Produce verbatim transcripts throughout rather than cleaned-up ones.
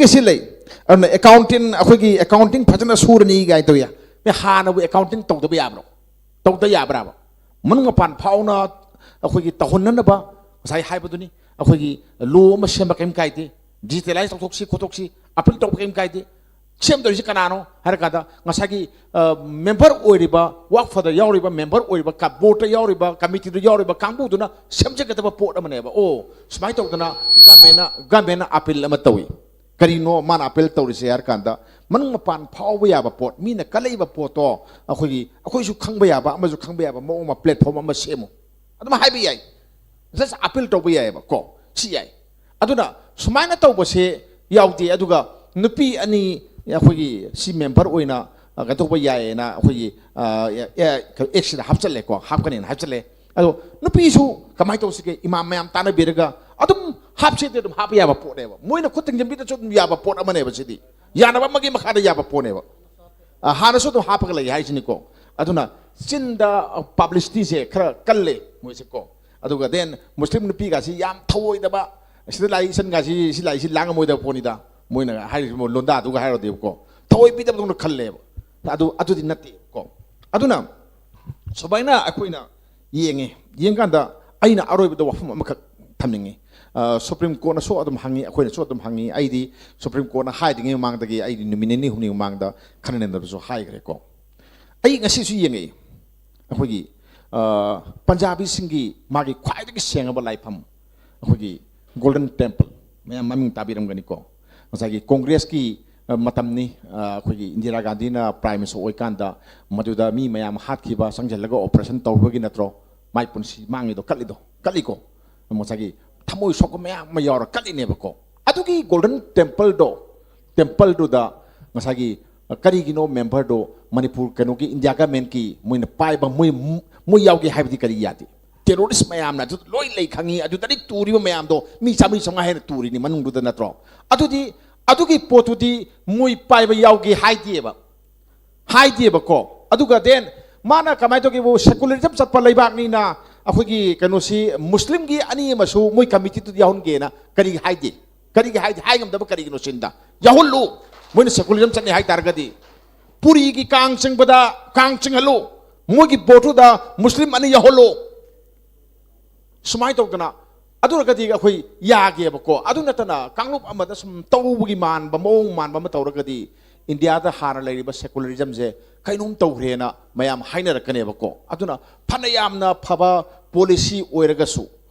ꯁꯤ ꯂꯩ꯫ ꯑꯗꯨꯅ ꯑꯦꯀꯥꯎꯟꯇꯤꯡ, ꯑꯩꯈꯣꯏꯒꯤ ꯑꯦꯀꯥꯎꯟꯇꯤꯡ ꯐꯖꯅ ꯁꯨꯔꯅꯤ ꯀꯥꯏꯅ ꯇꯧꯏ꯫ ꯃꯤ ꯍꯥꯟꯅꯕꯨ ꯑꯦꯀꯥꯎꯟꯇꯤꯡ ꯇꯧꯗꯕ ꯌꯥꯕ꯭ꯔꯣ? ꯇꯧꯗ ꯌꯥꯕ꯭ꯔꯕ? ꯃꯅꯨꯡ ꯃꯄꯥꯟ ꯐꯥꯎꯅ ꯑꯩꯈꯣꯏꯒꯤ ꯇꯧꯍꯟꯅꯅꯕ ꯉꯁꯥꯏ ꯍꯥꯏꯕꯗꯨꯅꯤ꯫ ꯑꯩꯈꯣꯏꯒꯤ ꯂꯣ ꯑꯃ ꯁꯦꯝꯕ ꯀꯔꯤꯝ ꯀꯥꯏꯗꯦ, ꯗꯤꯖꯤꯇꯦꯂꯥꯏꯁ ꯇꯧꯊꯣꯛꯁꯤ ꯈꯣꯠꯇꯣꯛꯁꯤ, ꯑꯄꯤꯜ ꯇꯧꯕ ꯀꯔꯤꯝ ꯀꯥꯏꯗꯦ꯫ ꯁꯦꯝꯗꯧꯔꯤꯁꯤ ꯀꯅꯥꯅꯣ ꯍꯥꯏꯔꯀꯥꯟꯗ ꯉꯁꯥꯏꯒꯤ ꯃꯦꯝꯕꯔ ꯑꯣꯏꯔꯤꯕ, ꯋꯥꯛꯐꯗ ꯌꯥꯎꯔꯤꯕ, ꯃꯦꯝꯕꯔ ꯑꯣꯏꯔꯤꯕ, ꯕꯣꯔꯗꯇ ꯌꯥꯎꯔꯤꯕ, ꯀꯃꯤꯇꯤꯗ ꯌꯥꯎꯔꯤꯕ ꯀꯥꯡꯕꯨꯗꯨꯅ ꯁꯦꯝꯖꯒꯗꯕ ꯄꯣꯠ ꯑꯃꯅꯦꯕ꯫ ꯑꯣ, ꯁꯨꯃꯥꯏꯅ ꯇꯧꯗꯅ ꯒꯃꯦꯟꯅ ꯒꯃꯦꯟꯅ ꯑꯄꯤꯜ ꯑꯃ ꯇꯧꯏ꯫ ꯀꯔꯤꯅꯣ ꯃꯥꯅ ꯑꯄꯤꯜ ꯇꯧꯔꯤꯁꯦ ꯍꯥꯏꯔ ꯀꯥꯟꯗ, ꯃꯅꯨꯡ ꯃꯄꯥꯟ ꯐꯥꯎꯕ ꯌꯥꯕ ꯄꯣꯠ, ꯃꯤꯅ ꯀꯜꯂꯛꯏꯕ ꯄꯣꯠꯇꯣ ꯑꯩꯈꯣꯏꯒꯤ, ꯑꯩꯈꯣꯏꯁꯨ ꯈꯪꯕ ꯌꯥꯕ, ꯑꯃꯁꯨ ꯈꯪꯕ ꯌꯥꯕ ꯃꯑꯣꯡ ꯑꯃ, ꯄ꯭ꯂꯦꯠꯐꯣꯝ ꯑꯃ ꯁꯦꯝꯃꯨ꯫ ꯑꯗꯨꯝ ꯍꯥꯏꯕ ꯌꯥꯏ꯫ ꯖꯁ ꯑꯄꯤꯜ ꯇꯧꯕ ꯌꯥꯏꯑꯕ ꯀꯣ, ꯁꯤ ꯌꯥꯏ꯫ ꯑꯗꯨꯅ ꯁꯨꯃꯥꯏꯅ ꯇꯧꯕꯁꯦ ꯌꯥꯎꯗꯦ꯫ ꯑꯗꯨꯒ ꯅꯨꯄꯤ ꯑꯅꯤ ꯑꯩꯈꯣꯏꯒꯤ ꯁꯤ ꯃꯦꯝꯕꯔ ꯑꯣꯏꯅ, ꯑ, ꯀꯩꯅꯣ ꯇꯧꯕ ꯌꯥꯏꯌꯦꯅ ꯑꯩꯈꯣꯏꯒꯤ, ꯑ, ꯑꯦ, ꯑꯦ, ꯑꯦꯛꯁꯤꯗ ꯍꯥꯞꯆꯜꯂꯦꯀꯣ, ꯍꯥꯞꯀꯅꯦꯅ ꯍꯥꯞꯆꯜꯂꯦ꯫ ꯑꯗꯣ ꯅꯨꯄꯤꯁꯨ ꯀꯃꯥꯏꯅ ꯇꯧꯁꯤꯒꯦ? ꯏꯃꯥ ꯃꯌꯥꯝ ꯇꯥꯟꯅꯕꯤꯔꯒ ꯑꯗꯨꯝ ꯍꯥꯞꯁꯦꯗꯤ ꯑꯗꯨꯝ ꯍꯥꯞꯄ ꯌꯥꯕ ꯄꯣꯠꯅꯦꯕ, ꯃꯣꯏꯅ ꯈꯨꯠ ꯊꯤꯡꯖꯤꯟꯕꯤꯗꯁꯨ ꯑꯗꯨꯝ ꯌꯥꯕ ꯄꯣꯠ ꯑꯃꯅꯦꯕ ꯁꯤꯗꯤ꯫ ꯌꯥꯅꯕ ꯑꯃꯒꯤ ꯃꯈꯥꯗ ꯌꯥꯕ ꯄꯣꯠꯅꯦꯕ꯫ ꯑ, ꯍꯥꯟꯅꯁꯨ ꯑꯗꯨꯝ ꯍꯥꯞꯄꯒ ꯂꯩ ꯍꯥꯏꯁꯤꯅꯤꯀꯣ꯫ ꯑꯗꯨꯅ ꯆꯤꯟꯗ, ꯑ, ꯄꯕ꯭ꯂꯤꯁꯤꯇꯤꯁꯦ ꯈꯔ ꯀꯜꯂꯦ ꯃꯣꯏꯁꯦꯀꯣ꯫ ꯑꯗꯨꯒ then ꯃꯨꯁꯂꯤꯝ ꯅꯨꯄꯤꯒꯁꯤ ꯌꯥꯝ ꯊꯧꯑꯣꯏꯗꯕ, ꯁꯤꯗ ꯂꯥꯛꯏ ꯏꯆꯟꯒꯁꯤ, ꯁꯤ ꯂꯥꯛꯏꯁꯤ ꯂꯥꯡꯉꯝꯃꯣꯏꯗꯕ ꯄꯣꯠꯅꯤꯗ, ꯃꯣꯏꯅ ꯍꯥꯏꯔꯤꯁꯤ ꯂꯣꯟꯗꯥꯗꯨꯒ ꯍꯥꯏꯔꯨꯔꯗꯤꯕꯀꯣ, ꯊꯧꯑꯣꯏꯕꯤꯗꯕꯗꯧꯅ ꯈꯜꯂꯦꯕ꯫ ꯑꯗꯨ, ꯑꯗꯨꯗꯤ ꯅꯠꯇꯦꯀꯣ꯫ ꯑꯗꯨꯅ ꯁꯨꯃꯥꯏꯅ ꯑꯩꯈꯣꯏꯅ ꯌꯦꯡꯉꯦ꯫ ꯌꯦꯡꯀꯥꯟꯗ ꯑꯩꯅ ꯑꯔꯣꯏꯕꯗ ꯋꯥꯐꯝ ꯑꯃꯈꯛ ꯊꯝꯅꯤꯡꯉꯤ꯫ ꯑ, ꯁꯨꯄ꯭ꯔꯤꯝ ꯀꯣꯔꯠꯅꯁꯨ ꯑꯗꯨꯝ ꯍꯪꯉꯤ, ꯑꯩꯈꯣꯏꯅꯁꯨ ꯑꯗꯨꯝ ꯍꯪꯉꯤ꯫ ꯑꯩꯗꯤ ꯁꯨꯄ꯭ꯔꯤꯝ ꯀꯣꯔꯠꯅ ꯍꯥꯏꯗ꯭ꯔꯤꯉꯩ ꯃꯃꯥꯡꯗꯒꯤ, ꯑꯩꯗꯤ ꯅꯨꯃꯤꯠ ꯅꯤꯅꯤ ꯍꯨꯝꯅꯤ ꯃꯃꯥꯡꯗ ꯈꯟꯅ ꯅꯩꯅꯕꯁꯨ ꯍꯥꯏꯈ꯭ꯔꯦꯀꯣ꯫ ꯑꯩ ꯉꯁꯤꯁꯨ ꯌꯦꯡꯉꯛꯏ꯫ ꯑꯩꯈꯣꯏꯒꯤ, ꯑ, ꯄꯟꯖꯥꯕꯤꯁꯤꯡꯒꯤ ꯃꯥꯒꯤ ꯈ꯭ꯋꯥꯏꯗꯒꯤ ꯁꯦꯡꯉꯕ ꯂꯥꯏꯐꯝ, ꯑꯩꯈꯣꯏꯒꯤ ꯒꯣꯜꯗꯟ ꯇꯦꯝꯄꯜ, ꯃꯌꯥꯝ ꯃꯃꯤꯡ ꯇꯥꯕꯤꯔꯝꯒꯅꯤꯀꯣ꯫ ꯉꯁꯥꯏꯒꯤ ꯀꯣꯡꯒ꯭ꯔꯦꯁꯀꯤ, ꯑ, ꯃꯇꯝꯅꯤ, ꯑ, ꯑꯩꯈꯣꯏꯒꯤ ꯏꯟꯗꯤꯔꯥ ꯒꯥꯟꯙꯤꯅ ꯄ꯭ꯔꯥꯏꯝ ꯃꯤꯅꯤꯁꯇꯔ ꯑꯣꯏꯀꯥꯟꯗ ꯃꯗꯨꯗ ꯃꯤ ꯃꯌꯥꯝ ꯍꯥꯠꯈꯤꯕ, ꯆꯪꯁꯤꯜꯂꯒ ꯑꯣꯄꯔꯦꯁꯟ ꯇꯧꯕꯒꯤ ꯅꯠꯇ꯭ꯔꯣ ꯃꯥꯏ ꯄꯨꯟꯁꯤ ꯃꯥꯡꯉꯤꯗꯣ, ꯀꯠꯂꯤꯗꯣ, ꯀꯠꯂꯤꯀꯣ꯫ ꯉꯁꯥꯏꯒꯤ ꯊꯃꯣꯏ ꯁꯣꯛꯄ ꯃꯌꯥꯝ ꯑꯃ ꯌꯥꯎꯔ ꯀꯠꯂꯤꯅꯦꯕꯀꯣ꯫ ꯑꯗꯨꯒꯤ ꯒꯣꯜꯗꯟ ꯇꯦꯝꯄꯜꯗꯣ, ꯇꯦꯝꯄꯜꯗꯨꯗ ꯉꯁꯥꯏꯒꯤ, ꯑ, ꯀꯔꯤꯒꯤꯅꯣ ꯃꯦꯝꯕꯔꯗꯣ ꯃꯅꯤꯄꯨꯔ ꯀꯩꯅꯣꯒꯤ ꯏꯟꯗꯤꯌꯥ ꯒꯃꯦꯟꯒꯤ ꯃꯣꯏꯅ ꯄꯥꯏꯕ, ꯃꯣꯏ, ꯃꯣꯏ ꯌꯥꯎꯒꯦ ꯍꯥꯏꯕꯗꯤ ꯀꯔꯤ ꯌꯥꯗꯦ? ꯇꯦꯔꯣꯔꯤꯁ ꯃꯌꯥꯝꯅ ꯑꯗꯨ ꯂꯣꯏ ꯂꯩ ꯈꯪꯉꯤ, ꯑꯗꯨꯗꯗꯤ ꯇꯨꯔꯤꯕ ꯃꯌꯥꯝꯗꯣ ꯃꯤ ꯆꯥꯝꯃꯔꯤ ꯆꯥꯝꯃꯉꯥ ꯍꯦꯟꯅ ꯇꯨꯔꯤꯅꯤ ꯃꯅꯨꯡꯗꯨꯗ, ꯅꯠꯇ꯭ꯔꯣ? ꯑꯗꯨꯗꯤ, ꯑꯗꯨꯒꯤ ꯄꯣꯠꯇꯨꯗꯤ ꯃꯣꯏ ꯄꯥꯏꯕ ꯌꯥꯎꯒꯦ ꯍꯥꯏꯗꯦꯕ, ꯍꯥꯏꯗꯦꯕꯀꯣ꯫ ꯑꯗꯨꯒ then ꯃꯥꯅ ꯀꯃꯥꯏꯅ ꯇꯧꯒꯦꯕꯨ, ꯁꯦꯀꯨꯂꯔꯤꯖꯝ ꯆꯠꯄ ꯂꯩꯕꯥꯛꯅꯤꯅ ꯑꯩꯈꯣꯏꯒꯤ ꯀꯩꯅꯣꯁꯤ ꯃꯨꯁꯂꯤꯝꯒꯤ ꯑꯅꯤ ꯑꯃꯁꯨ ꯃꯣꯏ ꯀꯃꯤꯇꯤꯗꯨꯗ ꯌꯥꯎꯍꯟꯒꯦꯅ ꯀꯔꯤ ꯍꯥꯏꯗꯦ? ꯀꯔꯤꯒꯤ ꯍꯥꯏꯗꯤ ꯍꯥꯏ ꯉꯝꯗꯕ ꯀꯔꯤꯒꯤꯅꯣ ꯁꯤꯟꯗ? ꯌꯥꯎꯍꯜꯂꯨ꯫ ꯃꯣꯏꯅ ꯁꯦꯀꯨꯂꯔꯤꯖꯝ ꯆꯠꯅꯤ ꯍꯥꯏ ꯇꯥꯔꯒꯗꯤ ꯄꯨꯔꯤꯒꯤ ꯀꯥꯡ ꯆꯤꯡꯕꯗ ꯀꯥꯡ ꯆꯤꯡꯍꯜꯂꯨ꯫ ꯃꯣꯏꯒꯤ ꯕꯣꯠꯇꯨꯗ ꯃꯨꯁꯂꯤꯝ ꯑꯅꯤ ꯌꯥꯎꯍꯜꯂꯨ꯫ ꯁꯨꯃꯥꯏꯅ ꯇꯧꯗꯅ ꯑꯗꯨ ꯑꯣꯏꯔꯒꯗꯤ ꯑꯩꯈꯣꯏ ꯌꯥꯒꯦꯕꯀꯣ꯫ ꯑꯗꯨ ꯅꯠꯇꯅ ꯀꯥꯡꯂꯨꯞ ꯑꯃꯗ ꯁꯨꯝ ꯇꯧꯕꯒꯤ ꯃꯥꯟꯕ, ꯃꯑꯣꯡ ꯃꯥꯟꯕ ꯑꯃ ꯇꯧꯔꯒꯗꯤ ꯏꯟꯗꯤꯌꯥꯗ ꯍꯥꯟꯅ ꯂꯩꯔꯤꯕ ꯁꯦꯀꯨꯂꯔꯤꯖꯝꯁꯦ ꯀꯩꯅꯣꯝ ꯇꯧꯈ꯭ꯔꯦꯅ ꯃꯌꯥꯝ ꯍꯥꯏꯅꯔꯛꯀꯅꯦꯕꯀꯣ꯫ ꯑꯗꯨꯅ ꯐꯅ ꯌꯥꯝꯅ ꯐꯕ ꯄꯣꯂꯤꯁꯤ ꯑꯣꯏꯔꯒꯁꯨ,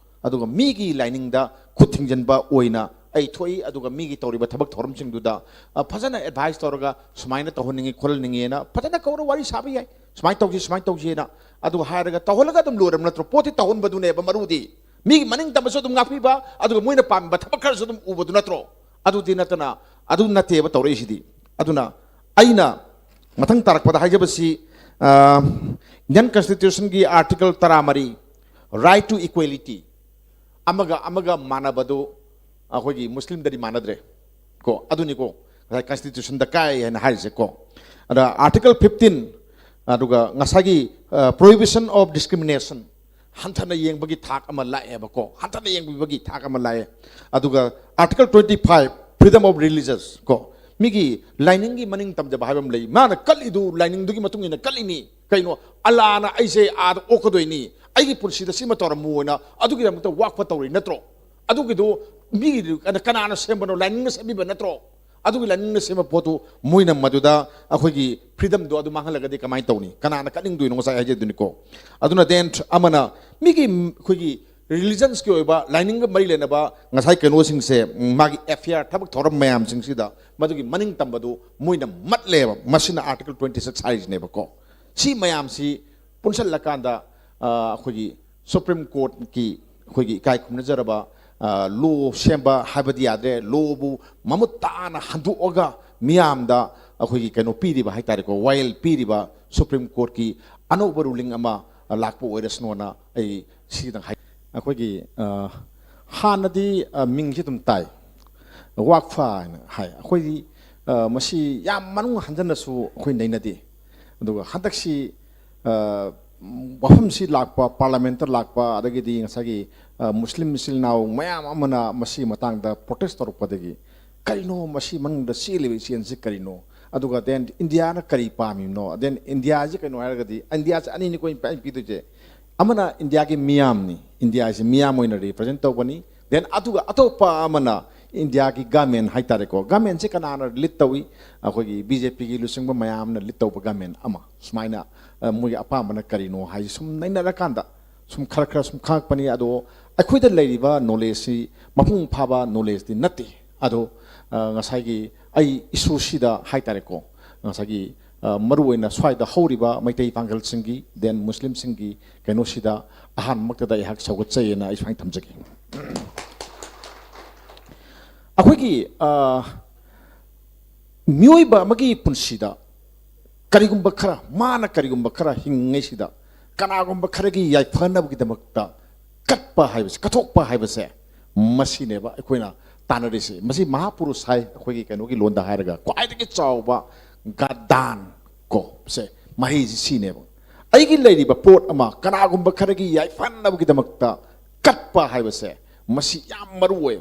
ꯑꯗꯨꯒ ꯃꯤꯒꯤ ꯂꯥꯏꯅꯤꯡꯗ ꯈꯨꯠ ꯊꯤꯡꯖꯤꯟꯕ ꯑꯣꯏꯅ ꯑꯩ ꯊꯣꯛꯏ꯫ ꯑꯗꯨꯒ ꯃꯤꯒꯤ ꯇꯧꯔꯤꯕ ꯊꯕꯛ ꯊꯧꯔꯝꯁꯤꯡꯗꯨꯗ, ꯑ, ꯐꯖꯅ ꯑꯦꯗꯚꯥꯏꯁ ꯇꯧꯔꯒ ꯁꯨꯃꯥꯏꯅ ꯇꯧꯍꯟꯅꯤꯡꯉꯤ ꯈꯣꯠꯍꯟꯅꯤꯡꯉꯦꯅ ꯐꯖꯅ ꯀꯧꯔ ꯋꯥꯔꯤ ꯁꯥꯕ ꯌꯥꯏ꯫ ꯁꯨꯃꯥꯏꯅ ꯇꯧꯁꯤ, ꯁꯨꯃꯥꯏꯅ ꯇꯧꯁꯤꯅ ꯑꯗꯨ ꯍꯥꯏꯔꯒ ꯇꯧꯍꯜꯂꯒ ꯑꯗꯨꯝ ꯂꯣꯏꯔꯕ ꯅꯠꯇ꯭ꯔꯣ? ꯄꯣꯠꯇꯤ ꯇꯧꯍꯟꯕꯗꯨꯅꯦꯕ ꯃꯔꯨꯗꯤ꯫ ꯃꯤꯒꯤ ꯃꯅꯤꯡ ꯇꯝꯕꯁꯨ ꯑꯗꯨꯝ ꯉꯥꯛꯄꯤꯕ, ꯑꯗꯨꯒ ꯃꯣꯏꯅ ꯄꯥꯝꯃꯤꯕ ꯊꯕꯛ ꯈꯔꯁꯨ ꯑꯗꯨꯝ ꯎꯕꯗꯨ ꯅꯠꯇ꯭ꯔꯣ? ꯑꯗꯨꯗꯤ ꯅꯠꯇꯅ, ꯑꯗꯨ ꯅꯠꯇꯦꯕ ꯇꯧꯔꯛꯏꯁꯤꯗꯤ꯫ ꯑꯗꯨꯅ ꯑꯩꯅ ꯃꯊꯪ ꯇꯥꯔꯛꯄꯗ ꯍꯥꯏꯖꯕꯁꯤ, ꯑ, ꯏꯟꯗꯤꯌꯟ ꯀꯟꯁꯇꯤꯇ꯭ꯌꯨꯁꯟꯒꯤ ꯑꯥꯔꯇꯤꯀꯜ ꯇꯔꯥꯃꯔꯤ, right to equality, ꯑꯃꯒ ꯑꯃꯒ ꯃꯥꯟꯅꯕꯗꯨ ꯑꯩꯈꯣꯏꯒꯤ ꯃꯨꯁꯂꯤꯝꯗꯗꯤ ꯃꯥꯟꯅꯗ꯭ꯔꯦ ꯀꯣ꯫ ꯑꯗꯨꯅꯤꯀꯣ ꯉꯁꯥꯏ ꯀꯟꯁꯇꯤꯇ꯭ꯌꯨꯁꯟꯗ ꯀꯥꯏ ꯍꯥꯏꯅ ꯍꯥꯏꯔꯤꯁꯦ ꯀꯣ꯫ ꯑꯗ ꯑꯥꯔꯇꯤꯀꯜ ꯐꯤꯐꯇꯤꯟ, ꯑꯗꯨꯒ ꯉꯁꯥꯏꯒꯤ, ꯑ, prohibition of discrimination, ꯍꯟꯊꯅ ꯌꯦꯡꯕꯒꯤ ꯊꯥꯛ ꯑꯃ ꯂꯥꯛꯑꯦꯕꯀꯣ꯫ ꯍꯟꯊꯅ ꯌꯦꯡꯕꯤꯕꯒꯤ ꯊꯥꯛ ꯑꯃ ꯂꯥꯛꯑꯦ꯫ ꯑꯗꯨꯒ article twenty five, freedom of religious ꯀꯣ꯫ ꯃꯤꯒꯤ ꯂꯥꯏꯅꯤꯡꯒꯤ ꯃꯅꯤꯡ ꯇꯝꯖꯕ ꯍꯥꯏꯕ ꯑꯃ ꯂꯩ꯫ ꯃꯥꯅ ꯀꯠꯂꯤꯗꯨ ꯂꯥꯏꯅꯤꯡꯗꯨꯒꯤ ꯃꯇꯨꯡ ꯏꯟꯅ ꯀꯠꯂꯤꯅꯤ ꯀꯩꯅꯣ꯫ ꯑꯜꯂꯥꯅ ꯑꯩꯁꯦ ꯑꯥꯗ ꯑꯣꯛꯀꯗꯣꯏꯅꯤ, ꯑꯩꯒꯤ ꯄꯨꯟꯁꯤꯗ ꯁꯤꯃ ꯇꯧꯔꯝꯃꯨ ꯍꯥꯏꯅ ꯑꯗꯨꯒꯤꯗꯃꯛꯇ ꯋꯥꯛꯄ ꯇꯧꯔꯤ ꯅꯠꯇ꯭ꯔꯣ? ꯑꯗꯨꯒꯤꯗꯨ ꯃꯤꯒꯤ ꯀꯅꯥꯅ ꯁꯦꯝꯕꯅꯣ? ꯂꯥꯏꯅꯤꯡꯅ ꯁꯦꯝꯕꯤꯕ ꯅꯠꯇ꯭ꯔꯣ? ꯑꯗꯨꯒꯤ ꯂꯥꯏꯅꯤꯡꯅ ꯁꯦꯝꯕ ꯄꯣꯠꯇꯨ ꯃꯣꯏꯅ ꯃꯗꯨꯗ ꯑꯩꯈꯣꯏꯒꯤ ꯐ꯭ꯔꯤꯗꯝꯗꯣ ꯑꯗꯨ ꯃꯥꯡꯍꯜꯂꯒꯗꯤ ꯀꯃꯥꯏꯅ ꯇꯧꯅꯤ? ꯀꯅꯥꯅ ꯀꯠꯅꯤꯡꯗꯣꯏꯅꯣ? ꯉꯁꯥꯏ ꯍꯥꯏꯖꯗꯨꯅꯤꯀꯣ꯫ ꯑꯗꯨꯅ then ꯑꯃꯅ ꯃꯤꯒꯤ ꯑꯩꯈꯣꯏꯒꯤ ꯔꯤꯂꯤꯖꯟꯁꯀꯤ ꯑꯣꯏꯕ ꯂꯥꯏꯅꯤꯡꯒ ꯃꯔꯤ ꯂꯩꯅꯕ ꯉꯁꯥꯏ ꯀꯩꯅꯣꯁꯤꯡꯁꯦ, ꯎꯝ, ꯃꯥꯒꯤ ꯑꯦꯐꯤꯌꯥꯔ, ꯊꯕꯛ ꯊꯧꯔꯝ ꯃꯌꯥꯝꯁꯤꯡꯁꯤꯗ ꯃꯗꯨꯒꯤ ꯃꯅꯤꯡ ꯇꯝꯕꯗꯨ ꯃꯣꯏꯅ ꯃꯠꯂꯦꯕ꯫ ꯃꯁꯤꯅ ꯑꯥꯔꯇꯤꯀꯜ ꯇ꯭ꯋꯦꯟꯇꯤ ꯁꯤꯛꯁ ꯍꯥꯏꯔꯤꯁꯤꯅꯦꯕꯀꯣ꯫ ꯁꯤ ꯃꯌꯥꯝꯁꯤ ꯄꯨꯟꯁꯤꯜꯂꯀꯥꯟꯗ, ꯑ, ꯑꯩꯈꯣꯏꯒꯤ ꯁꯨꯄ꯭ꯔꯤꯝ ꯀꯣꯔꯠꯀꯤ ꯑꯩꯈꯣꯏꯒꯤ ꯏꯀꯥꯏ ꯈꯨꯝꯅꯖꯔꯕ, ꯑ, ꯂꯣ ꯁꯦꯝꯕ ꯍꯥꯏꯕꯗꯤ ꯌꯥꯗ꯭ꯔꯦ꯫ ꯂꯣꯕꯨ ꯃꯃꯨꯠ ꯇꯥꯅ ꯍꯟꯗꯣꯛꯑꯒ ꯃꯤꯌꯥꯝꯗ ꯑꯩꯈꯣꯏꯒꯤ ꯀꯩꯅꯣ ꯄꯤꯔꯤꯕ ꯍꯥꯏꯇꯥꯔꯦꯀꯣ, ꯋꯥꯌꯦꯜ ꯄꯤꯔꯤꯕ ꯁꯨꯄ꯭ꯔꯤꯝ ꯀꯣꯔꯠꯀꯤ ꯑꯅꯧꯕ ꯔꯨꯂꯤꯡ ꯑꯃ ꯂꯥꯛꯄ ꯑꯣꯏꯔꯁꯅꯣꯅ ꯑꯩ ꯁꯤꯗꯪ ꯍꯥꯏ꯫ ꯑꯩꯈꯣꯏꯒꯤ, ꯑ, ꯍꯥꯟꯅꯗꯤ, ꯑ, ꯃꯤꯡꯁꯤ ꯑꯗꯨꯝ ꯇꯥꯏ, ꯋꯥꯛꯐꯥ ꯍꯥꯏꯅ ꯍꯥꯏ꯫ ꯑꯩꯈꯣꯏꯗꯤ, ꯑ, ꯃꯁꯤ ꯌꯥꯝ ꯃꯅꯨꯡ ꯍꯟꯖꯟꯅꯁꯨ ꯑꯩꯈꯣꯏ ꯅꯩꯅꯗꯦ꯫ ꯑꯗꯨꯒ ꯍꯟꯗꯛꯁꯤ, ꯑ, ꯋꯥꯐꯝꯁꯤ ꯂꯥꯛꯄ, ꯄꯥꯔꯂꯤꯌꯥꯃꯦꯟꯠꯇ ꯂꯥꯛꯄ, ꯑꯗꯒꯤꯗꯤ ꯉꯁꯥꯏꯒꯤ, ꯑ, ꯃꯨꯁꯂꯤꯝ ꯏꯆꯤꯜ ꯏꯅꯥꯎ ꯃꯌꯥꯝ ꯑꯃꯅ ꯃꯁꯤꯒꯤ ꯃꯇꯥꯡꯗ ꯄ꯭ꯔꯣꯇꯦꯁ ꯇꯧꯔꯛꯄꯗꯒꯤ, "ꯀꯔꯤꯅꯣ ꯃꯁꯤ ꯃꯅꯨꯡꯗ ꯆꯦꯜꯂꯤꯕ ꯏꯆꯦꯜꯁꯤ ꯀꯔꯤꯅꯣ? ꯑꯗꯨꯒ then ꯏꯟꯗꯤꯌꯥꯅ ꯀꯔꯤ ꯄꯥꯝꯃꯤꯕꯅꯣ? Then ꯏꯟꯗꯤꯌꯥꯁꯤ ꯀꯩꯅꯣ ꯍꯥꯏꯔꯒꯗꯤ, ꯏꯟꯗꯤꯌꯥꯁꯤ ꯑꯅꯤꯅꯤꯀꯣ ꯑꯩꯅ ꯄꯤꯗꯣꯏꯁꯦ꯫ ꯑꯃꯅ ꯏꯟꯗꯤꯌꯥꯒꯤ ꯃꯤꯌꯥꯝꯅꯤ, ꯏꯟꯗꯤꯌꯥꯁꯤ ꯃꯤꯌꯥꯝ ꯑꯣꯏꯅ ꯔꯤꯄ꯭ꯔꯖꯦꯟꯠ ꯇꯧꯕꯅꯤ꯫ Then ꯑꯗꯨꯒ ꯑꯇꯣꯞꯄ ꯑꯃꯅ ꯏꯟꯗꯤꯌꯥꯒꯤ ꯒꯃꯦꯟ ꯍꯥꯏꯇꯥꯔꯦꯀꯣ, ꯒꯃꯦꯟꯁꯦ ꯀꯅꯥꯅ ꯂꯤꯗ ꯇꯧꯏ? ꯑꯩꯈꯣꯏꯒꯤ ꯕꯤ ꯖꯦ ꯄꯤꯒꯤ ꯂꯨꯆꯤꯡꯕ ꯃꯌꯥꯝꯅ ꯂꯤꯗ ꯇꯧꯕ ꯒꯃꯦꯟ ꯑꯃ꯫ ꯁꯨꯃꯥꯏꯅ, ꯑ, ꯃꯣꯏꯒꯤ ꯑꯄꯥꯝꯕꯅ ꯀꯔꯤꯅꯣ ꯍꯥꯏꯁꯤ ꯁꯨꯝ ꯅꯩꯅꯔꯀꯥꯟꯗ ꯁꯨꯝ ꯈꯔ ꯈꯔ ꯁꯨꯝ ꯈꯪꯉꯛꯄꯅꯤ꯫ ꯑꯗꯣ ꯑꯩꯈꯣꯏꯗ ꯂꯩꯔꯤꯕ ꯅꯣꯂꯦꯖꯁꯤ ꯃꯄꯨꯡ ꯐꯥꯕ ꯅꯣꯂꯦꯖꯇꯤ ꯅꯠꯇꯦ꯫ ꯑꯗꯣ, ꯑ, ꯉꯁꯥꯏꯒꯤ ꯑꯩ ꯏꯁꯨꯁꯤꯗ ꯍꯥꯏꯇꯥꯔꯦꯀꯣ, ꯉꯁꯥꯏꯒꯤ, ꯑ, ꯃꯔꯨꯑꯣꯏꯅ ꯁ꯭ꯋꯥꯏꯗ ꯍꯧꯔꯤꯕ ꯃꯩꯇꯩ ꯄꯥꯡꯒꯜꯁꯤꯡꯒꯤ, then ꯃꯨꯁꯂꯤꯝꯁꯤꯡꯒꯤ ꯀꯩꯅꯣꯁꯤꯗ ꯑꯍꯥꯟꯕꯃꯛꯇꯗ ꯑꯩꯍꯥꯛ ꯁꯧꯒꯠꯆꯩꯑꯅ ꯑꯩ ꯁꯨꯃꯥꯏꯅ ꯊꯝꯖꯒꯦ꯫ ꯑꯩꯈꯣꯏꯒꯤ, ꯑ, ꯃꯤꯑꯣꯏꯕ ꯑꯃꯒꯤ ꯄꯨꯟꯁꯤꯗ ꯀꯔꯤꯒꯨꯝꯕ ꯈꯔ, ꯃꯥꯅ ꯀꯔꯤꯒꯨꯝꯕ ꯈꯔ ꯍꯤꯡꯉꯤꯉꯩꯁꯤꯗ ꯀꯅꯥꯒꯨꯝꯕ ꯈꯔꯒꯤ ꯌꯥꯏꯐꯅꯕꯒꯤꯗꯃꯛꯇ ꯀꯠꯄ ꯍꯥꯏꯕꯁꯦ, ꯀꯠꯊꯣꯛꯄ ꯍꯥꯏꯕꯁꯦ, ꯃꯁꯤꯅꯦꯕ ꯑꯩꯈꯣꯏꯅ ꯇꯥꯟꯅꯔꯤꯁꯦ꯫ ꯃꯁꯤ ꯃꯍꯥꯄꯨꯔꯨꯁ ꯍꯥꯏ, ꯑꯩꯈꯣꯏꯒꯤ ꯀꯩꯅꯣꯒꯤ ꯂꯣꯟꯗ ꯍꯥꯏꯔꯒ ꯈ꯭ꯋꯥꯏꯗꯒꯤ ꯆꯥꯎꯕ ꯒꯥꯗꯥꯟ ꯀꯣ, ꯁꯦ, ꯃꯍꯩꯁꯤ ꯁꯤꯅꯦꯕ꯫ ꯑꯩꯒꯤ ꯂꯩꯔꯤꯕ ꯄꯣꯠ ꯑꯃ ꯀꯅꯥꯒꯨꯝꯕ ꯈꯔꯒꯤ ꯌꯥꯏꯐꯅꯕꯒꯤꯗꯃꯛꯇ ꯀꯠꯄ ꯍꯥꯏꯕꯁꯦ, ꯃꯁꯤ ꯌꯥꯝ ꯃꯔꯨ ꯑꯣꯏ꯫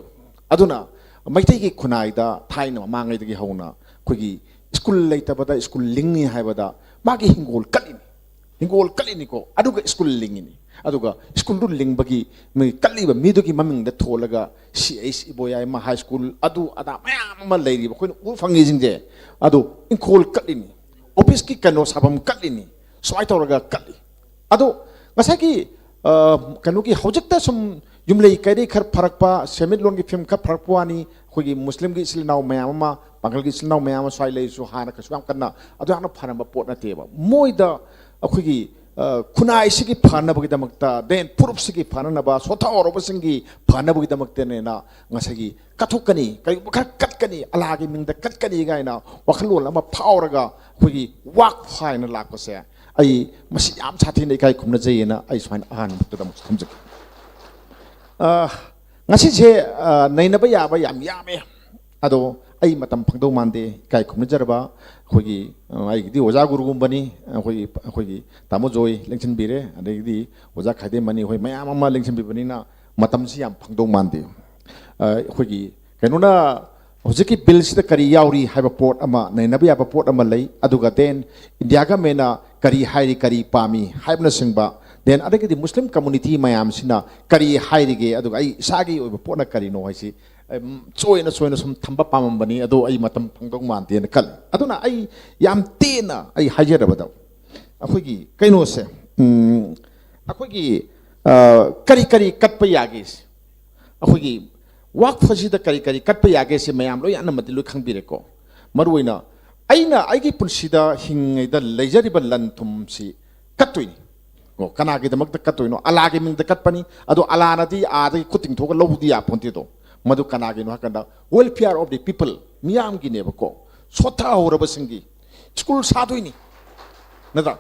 ꯑꯗꯨꯅ ꯃꯩꯇꯩꯒꯤ ꯈꯨꯟꯅꯥꯏꯗ ꯊꯥꯏꯅ ꯃꯃꯥꯡꯉꯩꯗꯒꯤ ꯍꯧꯅ ꯑꯩꯈꯣꯏꯒꯤ ꯁ꯭ꯀꯨꯜ ꯂꯩꯇꯕꯗ ꯁ꯭ꯀꯨꯜ ꯂꯤꯡꯉꯤ ꯍꯥꯏꯕꯗ ꯃꯥꯒꯤ ꯍꯤꯡꯒꯣꯜ ꯀꯠꯂꯤꯅꯤ, ꯍꯤꯡꯒꯣꯜ ꯀꯠꯂꯤꯅꯤꯀꯣ, ꯑꯗꯨꯒ ꯁ꯭ꯀꯨꯜ ꯂꯤꯡꯉꯤꯅꯤ꯫ ꯑꯗꯨꯒ ꯁ꯭ꯀꯨꯜꯗꯨ ꯂꯤꯡꯕꯒꯤ ꯃꯤ ꯀꯠꯂꯤꯕ ꯃꯤꯗꯨꯒꯤ ꯃꯃꯤꯡꯗ ꯊꯣꯜꯂꯒ ꯁꯤ ꯑꯩꯆ ꯏꯕꯣꯌꯥꯏꯃ ꯍꯥꯏ ꯁ꯭ꯀꯨꯜ, ꯑꯗꯨ ꯑꯗꯥ ꯃꯌꯥꯝ ꯑꯃ ꯂꯩꯔꯤꯕ ꯑꯩꯈꯣꯏꯅ ꯎꯕ ꯐꯪꯉꯤꯁꯤꯡꯁꯦ꯫ ꯑꯗꯨ ꯏꯪꯈꯣꯜ ꯀꯠꯂꯤꯅꯤ, ꯑꯣꯐꯤꯁꯀꯤ ꯀꯩꯅꯣ ꯁꯥꯐꯝ ꯀꯠꯂꯤꯅꯤ, ꯁꯨꯃꯥꯏꯅ ꯇꯧꯔꯒ ꯀꯠꯂꯤ꯫ ꯑꯗꯣ ꯉꯁꯥꯏꯒꯤ, ꯑ, ꯀꯩꯅꯣꯒꯤ ꯍꯧꯖꯤꯛꯇ ꯁꯨꯝ ꯌꯨꯝꯂꯩ ꯀꯩꯔꯩ ꯈꯔ ꯐꯔꯛꯄ, ꯁꯦꯟꯃꯤꯠꯂꯣꯟꯒꯤ ꯐꯤꯕꯝ ꯈꯔ ꯐꯔꯛꯄ ꯋꯥꯅꯤ꯫ ꯑꯩꯈꯣꯏꯒꯤ ꯃꯨꯁꯂꯤꯝꯒꯤ ꯏꯆꯤꯜ ꯏꯅꯥꯎ ꯃꯌꯥꯝ ꯑꯃ, ꯄꯥꯡꯒꯜꯒꯤ ꯏꯆꯤꯜ ꯏꯅꯥꯎ ꯃꯌꯥꯝ ꯑꯃ ꯁ꯭ꯋꯥꯏ ꯂꯩꯔꯤꯁꯨ ꯍꯥꯟꯅ ꯀꯩꯁꯨ ꯌꯥꯝ ꯀꯟꯅ ꯑꯗꯨ ꯌꯥꯝꯅ ꯐꯔꯝꯕ ꯄꯣꯠ ꯅꯠꯇꯦꯕ꯫ ꯃꯣꯏꯗ ꯑꯩꯈꯣꯏꯒꯤ, ꯑ, ꯈꯨꯟꯅꯥꯏꯁꯤꯒꯤ ꯐꯅꯕꯒꯤꯗꯃꯛꯇ, then ꯐꯨꯔꯨꯞꯁꯤꯒꯤ ꯐꯅꯅꯕ, ꯁꯣꯊꯥꯍꯧꯔꯕꯁꯤꯡꯒꯤ ꯐꯅꯕꯒꯤꯗꯃꯛꯇꯅꯦꯅ ꯉꯁꯥꯏꯒꯤ ꯀꯠꯊꯣꯛꯀꯅꯤ, ꯀꯔꯤꯒꯨꯝꯕ ꯈꯔ ꯀꯠꯀꯅꯤ, ꯑꯂꯥꯒꯤ ꯃꯤꯡꯗ ꯀꯠꯀꯅꯤ ꯀꯥꯏꯅ ꯋꯥꯈꯜꯂꯣꯟ ꯑꯃ ꯐꯥꯎꯔꯒ ꯑꯩꯈꯣꯏꯒꯤ ꯋꯥꯛꯐ ꯍꯥꯏꯅ ꯂꯥꯛꯄꯁꯦ, ꯑꯩ ꯃꯁꯤ ꯌꯥꯝ ꯁꯥꯊꯤꯅ ꯏꯀꯥꯏ ꯈꯨꯝꯅꯖꯩꯑꯅ ꯑꯩ ꯁꯨꯃꯥꯏꯅ ꯑꯍꯥꯟꯕꯗ ꯑꯃꯨꯛ ꯊꯝꯖꯒꯦ꯫ ꯑ, ꯉꯁꯤꯁꯦ, ꯑ, ꯅꯩꯅꯕ ꯌꯥꯕ ꯌꯥꯝ ꯌꯥꯝꯃꯦ꯫ ꯑꯗꯣ ꯑꯩ ꯃꯇꯝ ꯐꯪꯗꯧ ꯃꯥꯟꯗꯦ꯫ ꯏꯀꯥꯏ ꯈꯨꯝꯅꯖꯔꯕ ꯑꯩꯈꯣꯏꯒꯤ, ꯑ, ꯑꯩꯒꯤꯗꯤ ꯑꯣꯖꯥ ꯒꯨꯔꯨꯒꯨꯝꯕꯅꯤ꯫ ꯑꯩꯈꯣꯏꯒꯤ, ꯑꯩꯈꯣꯏꯒꯤ ꯇꯥꯃꯣ ꯖꯣꯏ ꯂꯦꯡꯁꯤꯟꯕꯤꯔꯦ, ꯑꯗꯒꯤꯗꯤ ꯑꯣꯖꯥ ꯈꯥꯏꯗꯦꯝꯃꯅꯤ, ꯑꯩꯈꯣꯏ ꯃꯌꯥꯝ ꯑꯃ ꯂꯦꯡꯁꯤꯟꯕꯤꯕꯅꯤꯅ ꯃꯇꯝꯁꯤ ꯌꯥꯝ ꯐꯪꯗꯧ ꯃꯥꯟꯗꯦ꯫ ꯑ, ꯑꯩꯈꯣꯏꯒꯤ ꯀꯩꯅꯣꯅ ꯍꯧꯖꯤꯛꯀꯤ ꯕꯤꯜꯁꯤꯗ ꯀꯔꯤ ꯌꯥꯎꯔꯤ ꯍꯥꯏꯕ ꯄꯣꯠ ꯑꯃ, ꯅꯩꯅꯕ ꯌꯥꯕ ꯄꯣꯠ ꯑꯃ ꯂꯩ꯫ ꯑꯗꯨꯒ then ꯏꯟꯗꯤꯌꯥ ꯒꯃꯦꯟꯅ ꯀꯔꯤ ꯍꯥꯏꯔꯤ, ꯀꯔꯤ ꯄꯥꯝꯃꯤ ꯍꯥꯏꯕꯅꯆꯤꯡꯕ, then ꯑꯗꯒꯤꯗꯤ ꯃꯨꯁꯂꯤꯝ ꯀꯝꯃꯨꯅꯤꯇꯤ ꯃꯌꯥꯝꯁꯤꯅ ꯀꯔꯤ ꯍꯥꯏꯔꯤꯒꯦ, ꯑꯗꯨꯒ ꯑꯩ ꯏꯁꯥꯒꯤ ꯑꯣꯏꯕ ꯄꯣꯠꯅ ꯀꯔꯤꯅꯣ ꯍꯥꯏꯁꯤ, ꯎꯝ, ꯆꯣꯏꯅ ꯆꯣꯏꯅ ꯁꯨꯝ ꯊꯝꯕ ꯄꯥꯝꯃꯝꯕꯅꯤ, ꯑꯗꯣ ꯑꯩ ꯃꯇꯝ ꯐꯪꯗꯧ ꯃꯥꯟꯗꯦꯅ ꯈꯜꯂꯤ꯫ ꯑꯗꯨꯅ ꯑꯩ ꯌꯥꯝ ꯇꯦꯟꯅ ꯑꯩ ꯍꯥꯏꯖꯔꯕꯗ, ꯑꯩꯈꯣꯏꯒꯤ ꯀꯩꯅꯣꯁꯦ, ꯎꯝ, ꯑꯩꯈꯣꯏꯒꯤ, ꯑ, ꯀꯔꯤ ꯀꯔꯤ ꯀꯠꯄ ꯌꯥꯒꯦ? ꯑꯩꯈꯣꯏꯒꯤ ꯋꯥꯛꯐꯁꯤꯗ ꯀꯔꯤ ꯀꯔꯤ ꯀꯠꯄ ꯌꯥꯒꯦ? ꯁꯤ ꯃꯌꯥꯝ ꯂꯣꯏ ꯑꯅꯝꯕꯗꯤ ꯂꯣꯏ ꯈꯪꯕꯤꯔꯦꯀꯣ꯫ ꯃꯔꯨꯑꯣꯏꯅ ꯑꯩꯅ ꯑꯩꯒꯤ ꯄꯨꯟꯁꯤꯗ ꯍꯤꯡꯉꯤꯉꯩꯗ ꯂꯩꯖꯔꯤꯕ ꯂꯟ ꯊꯨꯝꯁꯤ ꯀꯠꯇꯣꯏꯅꯤ꯫ ꯑꯣ, ꯀꯅꯥꯒꯤꯗꯃꯛꯇ ꯀꯠꯇꯣꯏꯅꯣ? ꯑꯂꯥꯒꯤ ꯃꯤꯡꯗ ꯀꯠꯄꯅꯤ꯫ ꯑꯗꯣ ꯑꯂꯥꯅꯗꯤ ꯑꯥꯗꯒꯤ ꯈꯨꯠ ꯇꯤꯡꯊꯣꯛꯑꯒ ꯂꯧꯕꯗꯤ ꯌꯥꯄꯣꯟꯇꯦꯗꯣ꯫ ꯃꯗꯨ ꯀꯅꯥꯒꯤꯅꯣ ꯍꯥꯏ ꯀꯥꯟꯗ, welfare of the people, ꯃꯤꯌꯥꯝꯒꯤꯅꯦꯕꯀꯣ꯫ ꯁꯣꯠꯊꯍꯧꯔꯕꯁꯤꯡꯒꯤ ꯁ꯭ꯀꯨꯜ ꯁꯥꯗꯣꯏꯅꯤ, ꯅꯠꯇ꯭ꯔꯥ?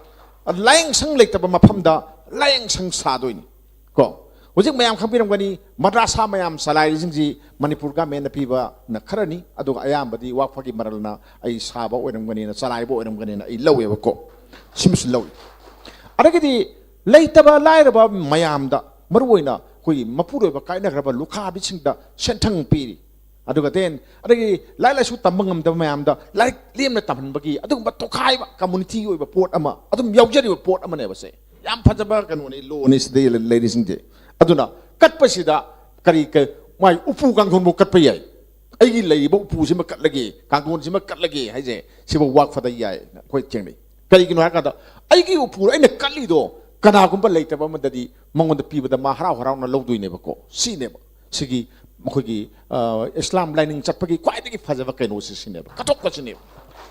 ꯂꯥꯏꯌꯦꯡꯁꯪ ꯂꯩꯇꯕ ꯃꯐꯝꯗ ꯂꯥꯏꯌꯦꯡꯁꯪ ꯁꯥꯗꯣꯏꯅꯤ꯫ ꯀꯣ, ꯍꯧꯖꯤꯛ ꯃꯌꯥꯝ ꯈꯪꯕꯤꯔꯝꯒꯅꯤ, ꯃꯗ꯭ꯔꯥꯁꯥ ꯃꯌꯥꯝ ꯆꯂꯥꯏꯔꯤꯁꯤꯡꯁꯤ ꯃꯅꯤꯄꯨꯔ ꯒꯃꯦꯟꯅ ꯄꯤꯕꯅ ꯈꯔꯅꯤ, ꯑꯗꯨꯒ ꯑꯌꯥꯝꯕꯗꯤ ꯋꯥꯛꯐꯒꯤ ꯃꯔꯜꯅ ꯑꯩ ꯁꯥꯕ ꯑꯣꯏꯔꯝꯒꯅꯤꯅ, ꯆꯂꯥꯏꯕ ꯑꯣꯏꯔꯝꯒꯅꯤꯅ ꯑꯩ ꯂꯧꯋꯦꯕꯀꯣ꯫ ꯁꯤꯃꯁꯨ ꯂꯧꯏ꯫ ꯑꯗꯒꯤꯗꯤ ꯂꯩꯇꯕ ꯂꯥꯏꯔꯕ ꯃꯌꯥꯝꯗ, ꯃꯔꯨꯑꯣꯏꯅ ꯑꯩꯈꯣꯏꯒꯤ ꯃꯄꯨꯔꯣꯏꯕ ꯀꯥꯏꯅꯈ꯭ꯔꯕ ꯂꯨꯈꯥꯕꯤꯁꯤꯡꯗ ꯁꯦꯟꯊꯪ ꯄꯤꯔꯤ꯫ ꯑꯗꯨꯒ then ꯑꯗꯒꯤ ꯂꯥꯏꯔꯤꯛ ꯂꯥꯏꯁꯨ ꯇꯝꯕ ꯉꯝꯗꯕ ꯃꯌꯥꯝꯗ ꯂꯥꯏꯔꯤꯛ ꯂꯦꯝꯅ ꯇꯝꯍꯟꯕꯒꯤ ꯑꯗꯨꯒꯨꯝꯕ ꯇꯣꯈꯥꯏꯕ ꯀꯝꯃꯨꯅꯤꯇꯤꯒꯤ ꯑꯣꯏꯕ ꯄꯣꯠ ꯑꯃ ꯑꯗꯨꯝ ꯌꯥꯎꯖꯔꯤꯕ ꯄꯣꯠ ꯑꯃꯅꯦꯕ ꯁꯦ꯫ ꯌꯥꯝ ꯐꯖꯕ ꯀꯩꯅꯣꯅꯤ, ꯂꯣꯅꯤ ꯁꯤꯗ ꯂꯩꯔꯤꯁꯤꯡꯁꯦ꯫ ꯑꯗꯨꯅ ꯀꯠꯄꯁꯤꯗ ꯀꯔꯤ, ꯀ-, ꯃꯥꯏ ꯎꯄꯨ ꯀꯥꯡꯊꯣꯟꯕꯨ ꯀꯠꯄ ꯌꯥꯏ꯫ ꯑꯩꯒꯤ ꯂꯩꯔꯤꯕ ꯎꯄꯨꯁꯤꯃ ꯀꯠꯂꯒꯦ, ꯀꯥꯡꯊꯣꯟꯁꯤꯃ ꯀꯠꯂꯒꯦ ꯍꯥꯏꯁꯦ, ꯁꯤꯐꯥꯎ ꯋꯥꯛꯐꯗ ꯌꯥꯏ ꯑꯩꯈꯣꯏ ꯊꯦꯡꯅꯩ꯫ ꯀꯔꯤꯒꯤꯅꯣ ꯍꯥꯏꯔꯀꯥꯟꯗ, ꯑꯩꯒꯤ ꯎꯄꯨ ꯑꯩꯅ ꯀꯠꯂꯤꯗꯣ ꯀꯅꯥꯒꯨꯝꯕ ꯂꯩꯇꯕ ꯑꯃꯗꯗꯤ ꯃꯉꯣꯟꯗ ꯄꯤꯕꯗ ꯃꯥ ꯍꯔꯥꯎ ꯍꯔꯥꯎꯅ ꯂꯧꯗꯣꯏꯅꯦꯕꯀꯣ꯫ ꯁꯤꯅꯦꯕ ꯁꯤꯒꯤ ꯃꯈꯣꯏꯒꯤ, ꯑ, ꯏꯁꯂꯥꯝ ꯂꯥꯏꯅꯤꯡ ꯆꯠꯄꯒꯤ ꯈ꯭ꯋꯥꯏꯗꯒꯤ ꯐꯖꯕ ꯀꯩꯅꯣꯁꯤ ꯁꯤꯅꯦꯕ, ꯀꯠꯊꯣꯛꯄꯁꯤꯅꯦꯕ꯫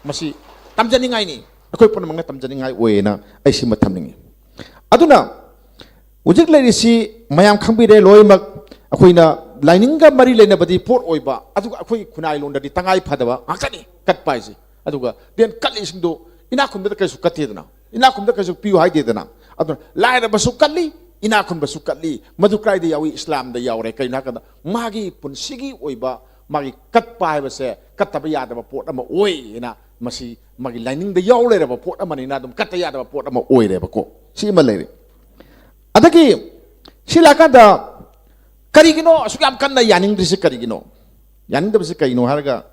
ꯃꯁꯤ ꯇꯝꯖꯅꯤꯡꯉꯥꯏꯅꯤ, ꯑꯩꯈꯣꯏ ꯄꯨꯝꯅꯃꯛꯅ ꯇꯝꯖꯅꯤꯡꯉꯥꯏ ꯑꯣꯏꯌꯦꯅ ꯑꯩ ꯁꯤꯃ ꯊꯝꯅꯤꯡꯉꯤ꯫ ꯑꯗꯨꯅ ꯍꯧꯖꯤꯛ ꯂꯩꯔꯤꯁꯤ ꯃꯌꯥꯝ ꯈꯪꯕꯤꯔꯦ ꯂꯣꯏꯅꯃꯛ꯫ ꯑꯩꯈꯣꯏꯅ ꯂꯥꯏꯅꯤꯡꯒ ꯃꯔꯤ ꯂꯩꯅꯕꯗꯤ ꯄꯣꯠ ꯑꯣꯏꯕ, ꯑꯗꯨꯒ ꯑꯩꯈꯣꯏꯒꯤ ꯈꯨꯟꯅꯥꯏ ꯂꯣꯟꯗꯗꯤ ꯇꯉꯥꯏ ꯐꯗꯕ ꯉꯥꯛꯇꯅꯤ ꯀꯠꯄ ꯍꯥꯏꯁꯦ꯫ ꯑꯗꯨꯒ then ꯀꯠꯂꯤꯁꯤꯡꯗꯣ ꯏꯅꯥꯛ ꯈꯨꯟꯕꯗ ꯀꯩꯁꯨ ꯀꯠꯇꯦꯗꯅ, ꯏꯅꯥꯛ ꯈꯨꯟꯕꯗ ꯀꯩꯁꯨ ꯄꯤꯌꯨ ꯍꯥꯏꯗꯦꯗꯅ꯫ ꯑꯗꯨꯅ ꯂꯥꯏꯔꯕꯁꯨ ꯀꯠꯂꯤ, ꯏꯅꯥꯛ ꯈꯨꯟꯕꯁꯨ ꯀꯠꯂꯤ꯫ ꯃꯗꯨ ꯀꯗꯥꯏꯗ ꯌꯥꯎꯏ? ꯏꯁꯂꯥꯝꯗ ꯌꯥꯎꯔꯦ꯫ ꯀꯩꯅꯣ ꯍꯥꯏꯔꯀꯥꯟꯗ ꯃꯥꯒꯤ ꯄꯨꯟꯁꯤꯒꯤ ꯑꯣꯏꯕ ꯃꯥꯒꯤ ꯀꯠꯄ ꯍꯥꯏꯕꯁꯦ ꯀꯠꯇꯕ ꯌꯥꯗꯕ ꯄꯣꯠ ꯑꯃ ꯑꯣꯏꯅ, ꯃꯁꯤ ꯃꯥꯒꯤ ꯂꯥꯏꯅꯤꯡꯗ ꯌꯥꯎ ꯂꯩꯔꯕ ꯄꯣꯠ ꯑꯃꯅꯤꯅ ꯑꯗꯨꯝ ꯀꯠꯇ ꯌꯥꯗꯕ ꯄꯣꯠ ꯑꯃ ꯑꯣꯏꯔꯦꯕꯀꯣ꯫ ꯁꯤ ꯑꯃ ꯂꯩꯔꯦ꯫ ꯑꯗꯒꯤ ꯁꯤ ꯂꯥꯛꯀꯥꯟꯗ ꯀꯔꯤꯒꯤꯅꯣ ꯑꯁꯨꯛ ꯌꯥꯝ ꯀꯟꯅ ꯌꯥꯅꯤꯡꯗ꯭ꯔꯤꯁꯦ? ꯀꯔꯤꯒꯤꯅꯣ ꯌꯥꯅꯤꯡꯗꯕꯁꯦ? ꯀꯩꯅꯣ ꯍꯥꯏꯔꯒ,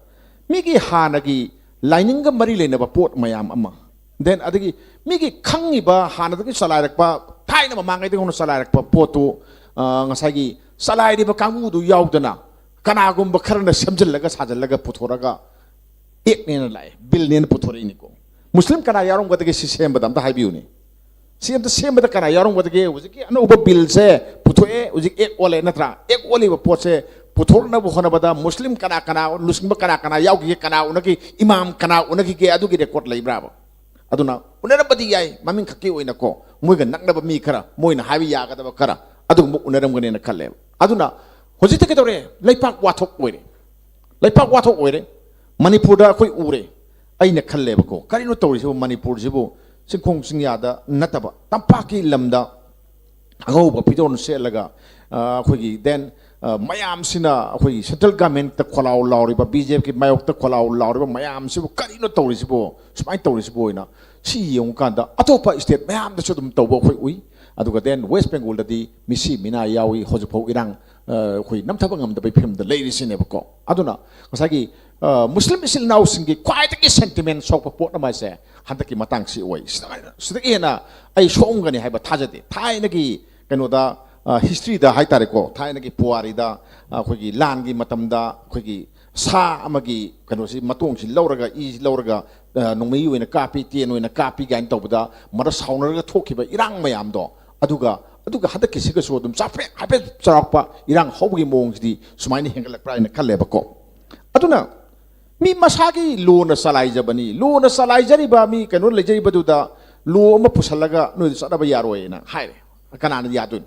ꯃꯤꯒꯤ ꯍꯥꯟꯅꯒꯤ ꯂꯥꯏꯅꯤꯡꯒ ꯃꯔꯤ ꯂꯩꯅꯕ ꯄꯣꯠ ꯃꯌꯥꯝ ꯑꯃ, then ꯑꯗꯒꯤ ꯃꯤꯒꯤ ꯈꯪꯉꯤꯕ, ꯍꯥꯟꯅꯗꯒꯤ ꯆꯂꯥꯏꯔꯛꯄ, ꯊꯥꯏꯅ ꯃꯃꯥꯡꯉꯩꯗꯒꯤ ꯍꯧꯅ ꯆꯂꯥꯏꯔꯛꯄ ꯄꯣꯠꯇꯨ, ꯑ, ꯉꯁꯥꯏꯒꯤ ꯆꯂꯥꯏꯔꯤꯕ ꯀꯥꯡꯕꯨꯗꯨ ꯌꯥꯎꯗꯅ ꯀꯅꯥꯒꯨꯝꯕ ꯈꯔꯅ ꯁꯦꯝꯖꯤꯜꯂꯒ ꯁꯥꯖꯤꯜꯂꯒ ꯄꯨꯊꯣꯔꯒ ꯑꯦꯛꯅꯦꯅ ꯂꯥꯛꯑꯦ, ꯕꯤꯜꯅꯦꯅ ꯄꯨꯊꯣꯔꯛꯏꯅꯤꯀꯣ꯫ ꯃꯨꯁꯂꯤꯝ ꯀꯅꯥ ꯌꯥꯎꯔꯝꯒꯗꯒꯦ ꯁꯤ ꯁꯦꯝꯕꯗ? ꯑꯝꯇ ꯍꯥꯏꯕꯤꯌꯨꯅꯦ꯫ ꯁꯤ ꯑꯝꯇ ꯁꯦꯝꯕꯗ ꯀꯅꯥ ꯌꯥꯎꯔꯝꯒꯗꯒꯦ? ꯍꯧꯖꯤꯛꯀꯤ ꯑꯅꯧꯕ ꯕꯤꯜꯁꯦ ꯄꯨꯊꯣꯛꯑꯦ, ꯍꯧꯖꯤꯛ ꯑꯦꯛ ꯑꯣꯜꯂꯦ, ꯅꯠꯇ꯭ꯔꯥ? ꯑꯦꯛ ꯑꯣꯜꯂꯤꯕ ꯄꯣꯠꯁꯦ ꯄꯨꯊꯣꯔꯛꯅꯕ ꯍꯣꯠꯅꯕꯗ ꯃꯨꯁꯂꯤꯝ ꯀꯅꯥ ꯀꯅꯥ, ꯂꯨꯆꯤꯡꯕ ꯀꯅꯥ ꯀꯅꯥ ꯌꯥꯎꯈꯤꯒꯦ, ꯀꯅꯥ ꯎꯅꯈꯤ, ꯏꯃꯥꯝ ꯀꯅꯥ ꯎꯅꯈꯤꯒꯦ, ꯑꯗꯨꯒꯤ ꯔꯦꯀꯣꯔꯠ ꯂꯩꯕ꯭ꯔꯥꯕ? ꯑꯗꯨꯅ ꯎꯅꯔꯝꯕꯗꯤ ꯌꯥꯏ, ꯃꯃꯤꯡ ꯈꯛꯀꯤ ꯑꯣꯏꯅꯀꯣ, ꯃꯣꯏꯒ ꯅꯛꯅꯕ ꯃꯤ ꯈꯔ, ꯃꯣꯏꯅ ꯍꯥꯏꯕ ꯌꯥꯒꯗꯕ ꯈꯔ, ꯑꯗꯨꯒꯨꯝꯕ ꯎꯅꯔꯝꯒꯅꯦꯅ ꯈꯜꯂꯦꯕ꯫ ꯑꯗꯨꯅ ꯍꯧꯖꯤꯛꯇꯤ ꯀꯩꯗꯧꯔꯦ? ꯂꯩꯄꯥꯛ ꯋꯥꯊꯣꯛ ꯑꯣꯏꯔꯦ꯫ ꯂꯩꯄꯥꯛ ꯋꯥꯊꯣꯛ ꯑꯣꯏꯔꯦ꯫ ꯃꯅꯤꯄꯨꯔꯗ ꯑꯩꯈꯣꯏ ꯎꯔꯦ꯫ ꯑꯩꯅ ꯈꯜꯂꯦꯕꯀꯣ, ꯀꯔꯤꯅꯣ ꯇꯧꯔꯤꯁꯤꯕꯨ? ꯃꯅꯤꯄꯨꯔꯁꯤꯕꯨ ꯆꯤꯡꯈꯣꯡ ꯆꯤꯡꯌꯥꯗ ꯅꯠꯇꯕ, ꯇꯝꯄꯥꯛꯀꯤ ꯂꯝꯗ ꯑꯉꯧꯕ ꯐꯤꯖꯣꯜ ꯁꯦꯠꯂꯒ, ꯑ, ꯑꯩꯈꯣꯏꯒꯤ then, ꯑ, ꯃꯌꯥꯝꯁꯤꯅ ꯑꯩꯈꯣꯏꯒꯤ central governmentꯇ ꯈꯣꯜꯂꯥꯎ ꯂꯥꯎꯔꯤꯕ, ꯕꯤ ꯖꯦ ꯄꯤꯒꯤ ꯃꯥꯌꯣꯛꯇ ꯈꯣꯜꯂꯥꯎ ꯂꯥꯎꯔꯤꯕ ꯃꯌꯥꯝꯁꯤꯕꯨ ꯀꯔꯤꯅꯣ ꯇꯧꯔꯤꯁꯤꯕꯨ? ꯁꯨꯃꯥꯏꯅ ꯇꯧꯔꯤꯁꯤꯕꯨ ꯑꯣꯏꯅ ꯁꯤ ꯌꯦꯡꯉꯨꯀꯥꯟꯗ ꯑꯇꯣꯞꯄ state ꯃꯌꯥꯝꯗꯁꯨ ꯑꯗꯨꯝ ꯇꯧꯕ ꯑꯩꯈꯣꯏ ꯎꯏ꯫ ꯑꯗꯨꯒ then West Bengalꯗꯗꯤ ꯃꯤꯁꯤ ꯃꯤꯅꯥ ꯌꯥꯎꯏ, ꯍꯧꯖꯤꯛꯐꯥꯎ ꯏꯔꯥꯡ, ꯑ, ꯑꯩꯈꯣꯏ ꯅꯝꯊꯕ ꯉꯝꯗꯕꯒꯤ ꯐꯤꯕꯝꯗ ꯂꯩꯔꯤꯁꯤꯅꯦꯕꯀꯣ꯫ ꯑꯗꯨꯅ ꯉꯁꯥꯏꯒꯤ, ꯑ, ꯃꯨꯁꯂꯤꯝ ꯏꯆꯤꯜ ꯏꯅꯥꯎꯁꯤꯡꯒꯤ ꯈ꯭ꯋꯥꯏꯗꯒꯤ sentiment ꯁꯣꯛꯄ ꯄꯣꯠ ꯑꯃ ꯍꯥꯏꯁꯦ ꯍꯟꯗꯛꯀꯤ ꯃꯇꯥꯡꯁꯤ ꯑꯣꯏ꯫ ꯁꯤꯗ, ꯁꯤꯗꯒꯤ ꯍꯦꯟꯅ ꯑꯩ ꯁꯣꯛꯑꯝꯒꯅꯤ ꯍꯥꯏꯕ ꯊꯥꯖꯗꯦ꯫ ꯊꯥꯏꯅꯒꯤ ꯀꯩꯅꯣꯗ, ꯑ, historyꯗ ꯍꯥꯏꯇꯥꯔꯦꯀꯣ, ꯊꯥꯏꯅꯒꯤ ꯄꯨꯋꯥꯔꯤꯗ, ꯑ, ꯑꯩꯈꯣꯏꯒꯤ ꯂꯥꯟꯒꯤ ꯃꯇꯝꯗ ꯑꯩꯈꯣꯏꯒꯤ ꯁꯥ ꯑꯃꯒꯤ ꯀꯩꯅꯣꯁꯤ, ꯃꯇꯣꯡꯁꯤ ꯂꯧꯔꯒ, ꯏꯁꯤ ꯂꯧꯔꯒ, ꯑ, ꯅꯣꯡꯃꯩ ꯑꯣꯏꯅ ꯀꯥꯞꯄꯤ, ꯇꯦꯟ ꯑꯣꯏꯅ ꯀꯥꯞꯄꯤ ꯀꯥꯏꯅ ꯇꯧꯕꯗ ꯃꯔ ꯁꯥꯎꯅꯔꯒ ꯊꯣꯛꯈꯤꯕ ꯏꯔꯥꯡ ꯃꯌꯥꯝꯗꯣ, ꯑꯗꯨꯒ, ꯑꯗꯨꯒ ꯍꯟꯗꯛꯀꯤꯁꯤꯒꯁꯨ ꯑꯗꯨꯝ ꯆꯥꯎꯐꯦꯠ ꯍꯥꯏꯐꯦꯠ ꯆꯥꯎꯔꯥꯛꯄ ꯏꯔꯥꯡ ꯍꯧꯕꯒꯤ ꯃꯑꯣꯡꯁꯤꯗꯤ ꯁꯨꯃꯥꯏꯅ ꯍꯦꯟꯒꯠꯂꯛꯄ꯭ꯔꯥ ꯍꯥꯏꯅ ꯈꯜꯂꯦꯕꯀꯣ꯫ ꯑꯗꯨꯅ ꯃꯤ ꯃꯁꯥꯒꯤ ꯂꯣꯅ ꯆꯂꯥꯏꯖꯕꯅꯤ, ꯂꯣꯅ ꯆꯂꯥꯏꯖꯔꯤꯕ ꯃꯤ ꯀꯩꯅꯣ ꯂꯩꯖꯔꯤꯕꯗꯨꯗ ꯂꯣ ꯑꯃ ꯄꯨꯁꯜꯂꯒ ꯅꯣꯏꯗ ꯆꯠꯅꯕ ꯌꯥꯔꯣꯏꯅ ꯍꯥꯏꯔꯦ꯫ ꯀꯅꯥꯅ ꯌꯥꯗꯣꯏꯅꯣ?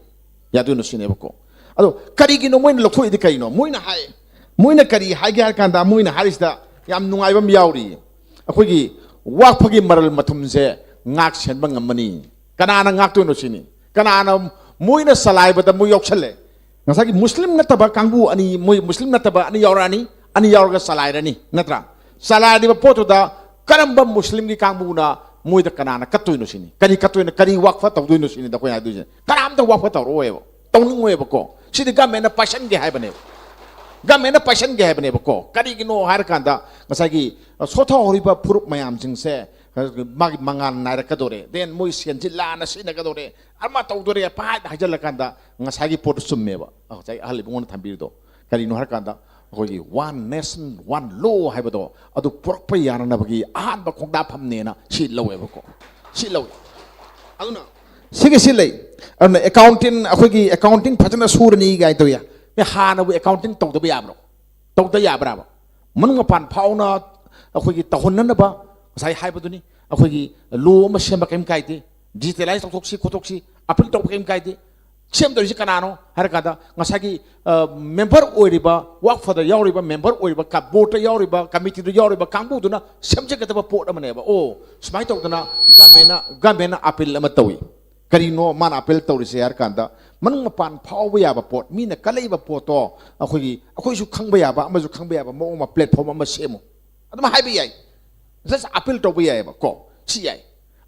ꯌꯥꯗꯣꯏꯅꯣ ꯁꯤꯅꯦꯕꯀꯣ꯫ ꯑꯗꯣ ꯀꯔꯤꯒꯤꯅꯣ ꯃꯣꯏꯅ ꯂꯧꯊꯣꯛꯏꯗꯤ? ꯀꯩꯅꯣ ꯃꯣꯏꯅ ꯍꯥꯏ, ꯃꯣꯏꯅ ꯀꯔꯤ ꯍꯥꯏꯒꯦ ꯍꯥꯏꯔ ꯀꯥꯟꯗ, ꯃꯣꯏꯅ ꯍꯥꯏꯔꯤꯁꯤꯗ ꯌꯥꯝ ꯅꯨꯡꯉꯥꯏꯕ ꯑꯃ ꯌꯥꯎꯔꯤ꯫ ꯑꯩꯈꯣꯏꯒꯤ ꯋꯥꯛꯐꯒꯤ ꯃꯔꯜ ꯃꯊꯨꯝꯁꯦ ꯉꯥꯛ ꯁꯦꯟꯕ ꯉꯝꯃꯅꯤ꯫ ꯀꯅꯥꯅ ꯉꯥꯛꯇꯣꯏꯅꯣ ꯁꯤꯅꯤ? ꯀꯅꯥꯅ? ꯃꯣꯏꯅ ꯆꯂꯥꯏꯕꯗ ꯃꯣꯏ ꯌꯥꯎꯁꯜꯂꯦ꯫ ꯉꯁꯥꯏꯒꯤ ꯃꯨꯁꯂꯤꯝ ꯅꯠꯇꯕ ꯀꯥꯡꯕꯨ ꯑꯅꯤ, ꯃꯣꯏ ꯃꯨꯁꯂꯤꯝ ꯅꯠꯇꯕ ꯑꯅꯤ ꯌꯥꯎꯔꯛꯑꯅꯤ, ꯑꯅꯤ ꯌꯥꯎꯔꯒ ꯆꯂꯥꯏꯔꯅꯤ, ꯅꯠꯇ꯭ꯔꯥ? ꯆꯂꯥꯏꯔꯤꯕ ꯄꯣꯠꯇꯨꯗ ꯀꯔꯝꯕ ꯃꯨꯁꯂꯤꯝꯒꯤ ꯀꯥꯡꯕꯨꯅ ꯃꯣꯏꯗ ꯀꯅꯥꯅ ꯀꯠꯇꯣꯏꯅꯣ ꯁꯤꯅꯤ, ꯀꯔꯤ ꯀꯠꯇꯣꯏꯅꯣ, ꯀꯔꯤ ꯋꯥꯛꯐ ꯇꯧꯗꯣꯏꯅꯣ ꯁꯤꯅꯤꯗ ꯑꯩꯈꯣꯏꯅ ꯍꯥꯏꯗꯣꯏꯁꯦ꯫ ꯀꯅꯥꯝꯇ ꯋꯥꯛꯐ ꯇꯧꯔꯛꯑꯣꯏꯕ, ꯇꯧꯅꯤꯡꯉꯣꯏꯕꯀꯣ꯫ ꯁꯤꯗꯤ ꯒꯃꯦꯟꯅ ꯄꯥꯏꯁꯟꯒꯦ ꯍꯥꯏꯕꯅꯦꯕ, ꯒꯃꯦꯟꯅ ꯄꯥꯏꯁꯟꯒꯦ ꯍꯥꯏꯕꯅꯦꯕꯀꯣ꯫ ꯀꯔꯤꯒꯤꯅꯣ ꯍꯥꯏꯔꯀꯥꯟꯗ ꯉꯁꯥꯏꯒꯤ ꯁꯣꯊꯍꯧꯔꯤꯕ ꯐꯨꯔꯨꯞ ꯃꯌꯥꯝꯁꯤꯡꯁꯦ ꯃꯥꯒꯤ ꯃꯉꯥꯜ ꯅꯥꯏꯔꯛꯀꯗꯣꯔꯦ, then ꯃꯣꯏ ꯁꯦꯟꯁꯤ ꯂꯥꯟꯅ ꯁꯤꯖꯤꯟꯅꯒꯗꯣꯔꯦ, ꯑꯃ ꯇꯧꯗꯣꯔꯦ ꯄꯍꯥꯏꯗ ꯍꯥꯏꯖꯤꯜꯂꯀꯥꯟꯗ ꯉꯁꯥꯏꯒꯤ ꯄꯣꯠꯇꯨ ꯆꯨꯝꯃꯦꯕ꯫ ꯉꯁꯥꯏ ꯑꯍꯜ ꯏꯕꯨꯡꯉꯣꯅ ꯊꯝꯕꯤꯔꯤꯗꯣ ꯀꯔꯤꯅꯣ ꯍꯥꯏꯔꯀꯥꯟꯗ ꯑꯩꯈꯣꯏꯒꯤ one nation one law ꯍꯥꯏꯕꯗꯣ ꯑꯗꯨ ꯄꯨꯔꯛꯄ ꯌꯥꯅꯅꯕꯒꯤ ꯑꯍꯥꯟꯕ ꯈꯣꯡꯗꯥꯐꯝꯅꯦꯅ ꯁꯤ ꯂꯧꯋꯦꯕꯀꯣ꯫ ꯁꯤ ꯂꯧꯋꯦ꯫ ꯑꯗꯨꯅ ꯁꯤꯒꯤ ꯁꯤ ꯂꯩ꯫ ꯑꯗꯨꯅ ꯑꯦꯀꯥꯎꯟꯇꯤꯡ, ꯑꯩꯈꯣꯏꯒꯤ ꯑꯦꯀꯥꯎꯟꯇꯤꯡ ꯐꯖꯅ ꯁꯨꯔꯅꯤ ꯀꯥꯏꯅ ꯇꯧꯏ꯫ ꯃꯤ ꯍꯥꯟꯅꯕꯨ ꯑꯦꯀꯥꯎꯟꯇꯤꯡ ꯇꯧꯗꯕ ꯌꯥꯕ꯭ꯔꯣ? ꯇꯧꯗ ꯌꯥꯕ꯭ꯔꯥꯕ? ꯃꯅꯨꯡ ꯃꯄꯥꯟ ꯐꯥꯎꯅ ꯑꯩꯈꯣꯏꯒꯤ ꯇꯧꯍꯟꯅꯅꯕ ꯉꯁꯥꯏ ꯍꯥꯏꯕꯗꯨꯅꯤ꯫ ꯑꯩꯈꯣꯏꯒꯤ ꯂꯣ ꯑꯃ ꯁꯦꯝꯕ ꯀꯔꯤꯝ ꯀꯥꯏꯗꯦ, ꯗꯤꯖꯤꯇꯦꯂꯥꯏꯁ ꯇꯧꯊꯣꯛꯁꯤ ꯈꯣꯠꯇꯣꯛꯁꯤ, ꯑꯄꯤꯜ ꯇꯧꯕ ꯀꯔꯤꯝ ꯀꯥꯏꯗꯦ꯫ ꯁꯦꯝꯗꯧꯔꯤꯁꯤ ꯀꯅꯥꯅꯣ ꯍꯥꯏꯔꯀꯥꯟꯗ ꯉꯁꯥꯏꯒꯤ ꯃꯦꯝꯕꯔ ꯑꯣꯏꯔꯤꯕ, ꯋꯥꯛꯐꯗ ꯌꯥꯎꯔꯤꯕ, ꯃꯦꯝꯕꯔ ꯑꯣꯏꯔꯤꯕ, ꯕꯣꯔꯗꯇ ꯌꯥꯎꯔꯤꯕ, ꯀꯃꯤꯇꯤꯗ ꯌꯥꯎꯔꯤꯕ ꯀꯥꯡꯕꯨꯗꯨꯅ ꯁꯦꯝꯖꯒꯗꯕ ꯄꯣꯠ ꯑꯃꯅꯦꯕ꯫ ꯑꯣ, ꯁꯨꯃꯥꯏꯅ ꯇꯧꯗꯅ ꯒꯃꯦꯟꯅ ꯒꯃꯦꯟꯅ ꯑꯄꯤꯜ ꯑꯃ ꯇꯧꯏ꯫ ꯀꯔꯤꯅꯣ ꯃꯥꯅ ꯑꯄꯤꯜ ꯇꯧꯔꯤꯁꯦ ꯍꯥꯏꯔ ꯀꯥꯟꯗ, ꯃꯅꯨꯡ ꯃꯄꯥꯟ ꯐꯥꯎꯕ ꯌꯥꯕ ꯄꯣꯠ, ꯃꯤꯅ ꯀꯜꯂꯛꯏꯕ ꯄꯣꯠꯇꯣ ꯑꯩꯈꯣꯏꯒꯤ, ꯑꯩꯈꯣꯏꯁꯨ ꯈꯪꯕ ꯌꯥꯕ, ꯑꯃꯁꯨ ꯈꯪꯕ ꯌꯥꯕ ꯃꯑꯣꯡ ꯑꯃ, ꯄ꯭ꯂꯦꯠꯐꯣꯝ ꯑꯃ ꯁꯦꯝꯃꯨ꯫ ꯑꯗꯨꯝ ꯍꯥꯏꯕ ꯌꯥꯏ꯫ ꯖꯁ ꯑꯄꯤꯜ ꯇꯧꯕ ꯌꯥꯏꯑꯕ ꯀꯣ, ꯁꯤ ꯌꯥꯏ꯫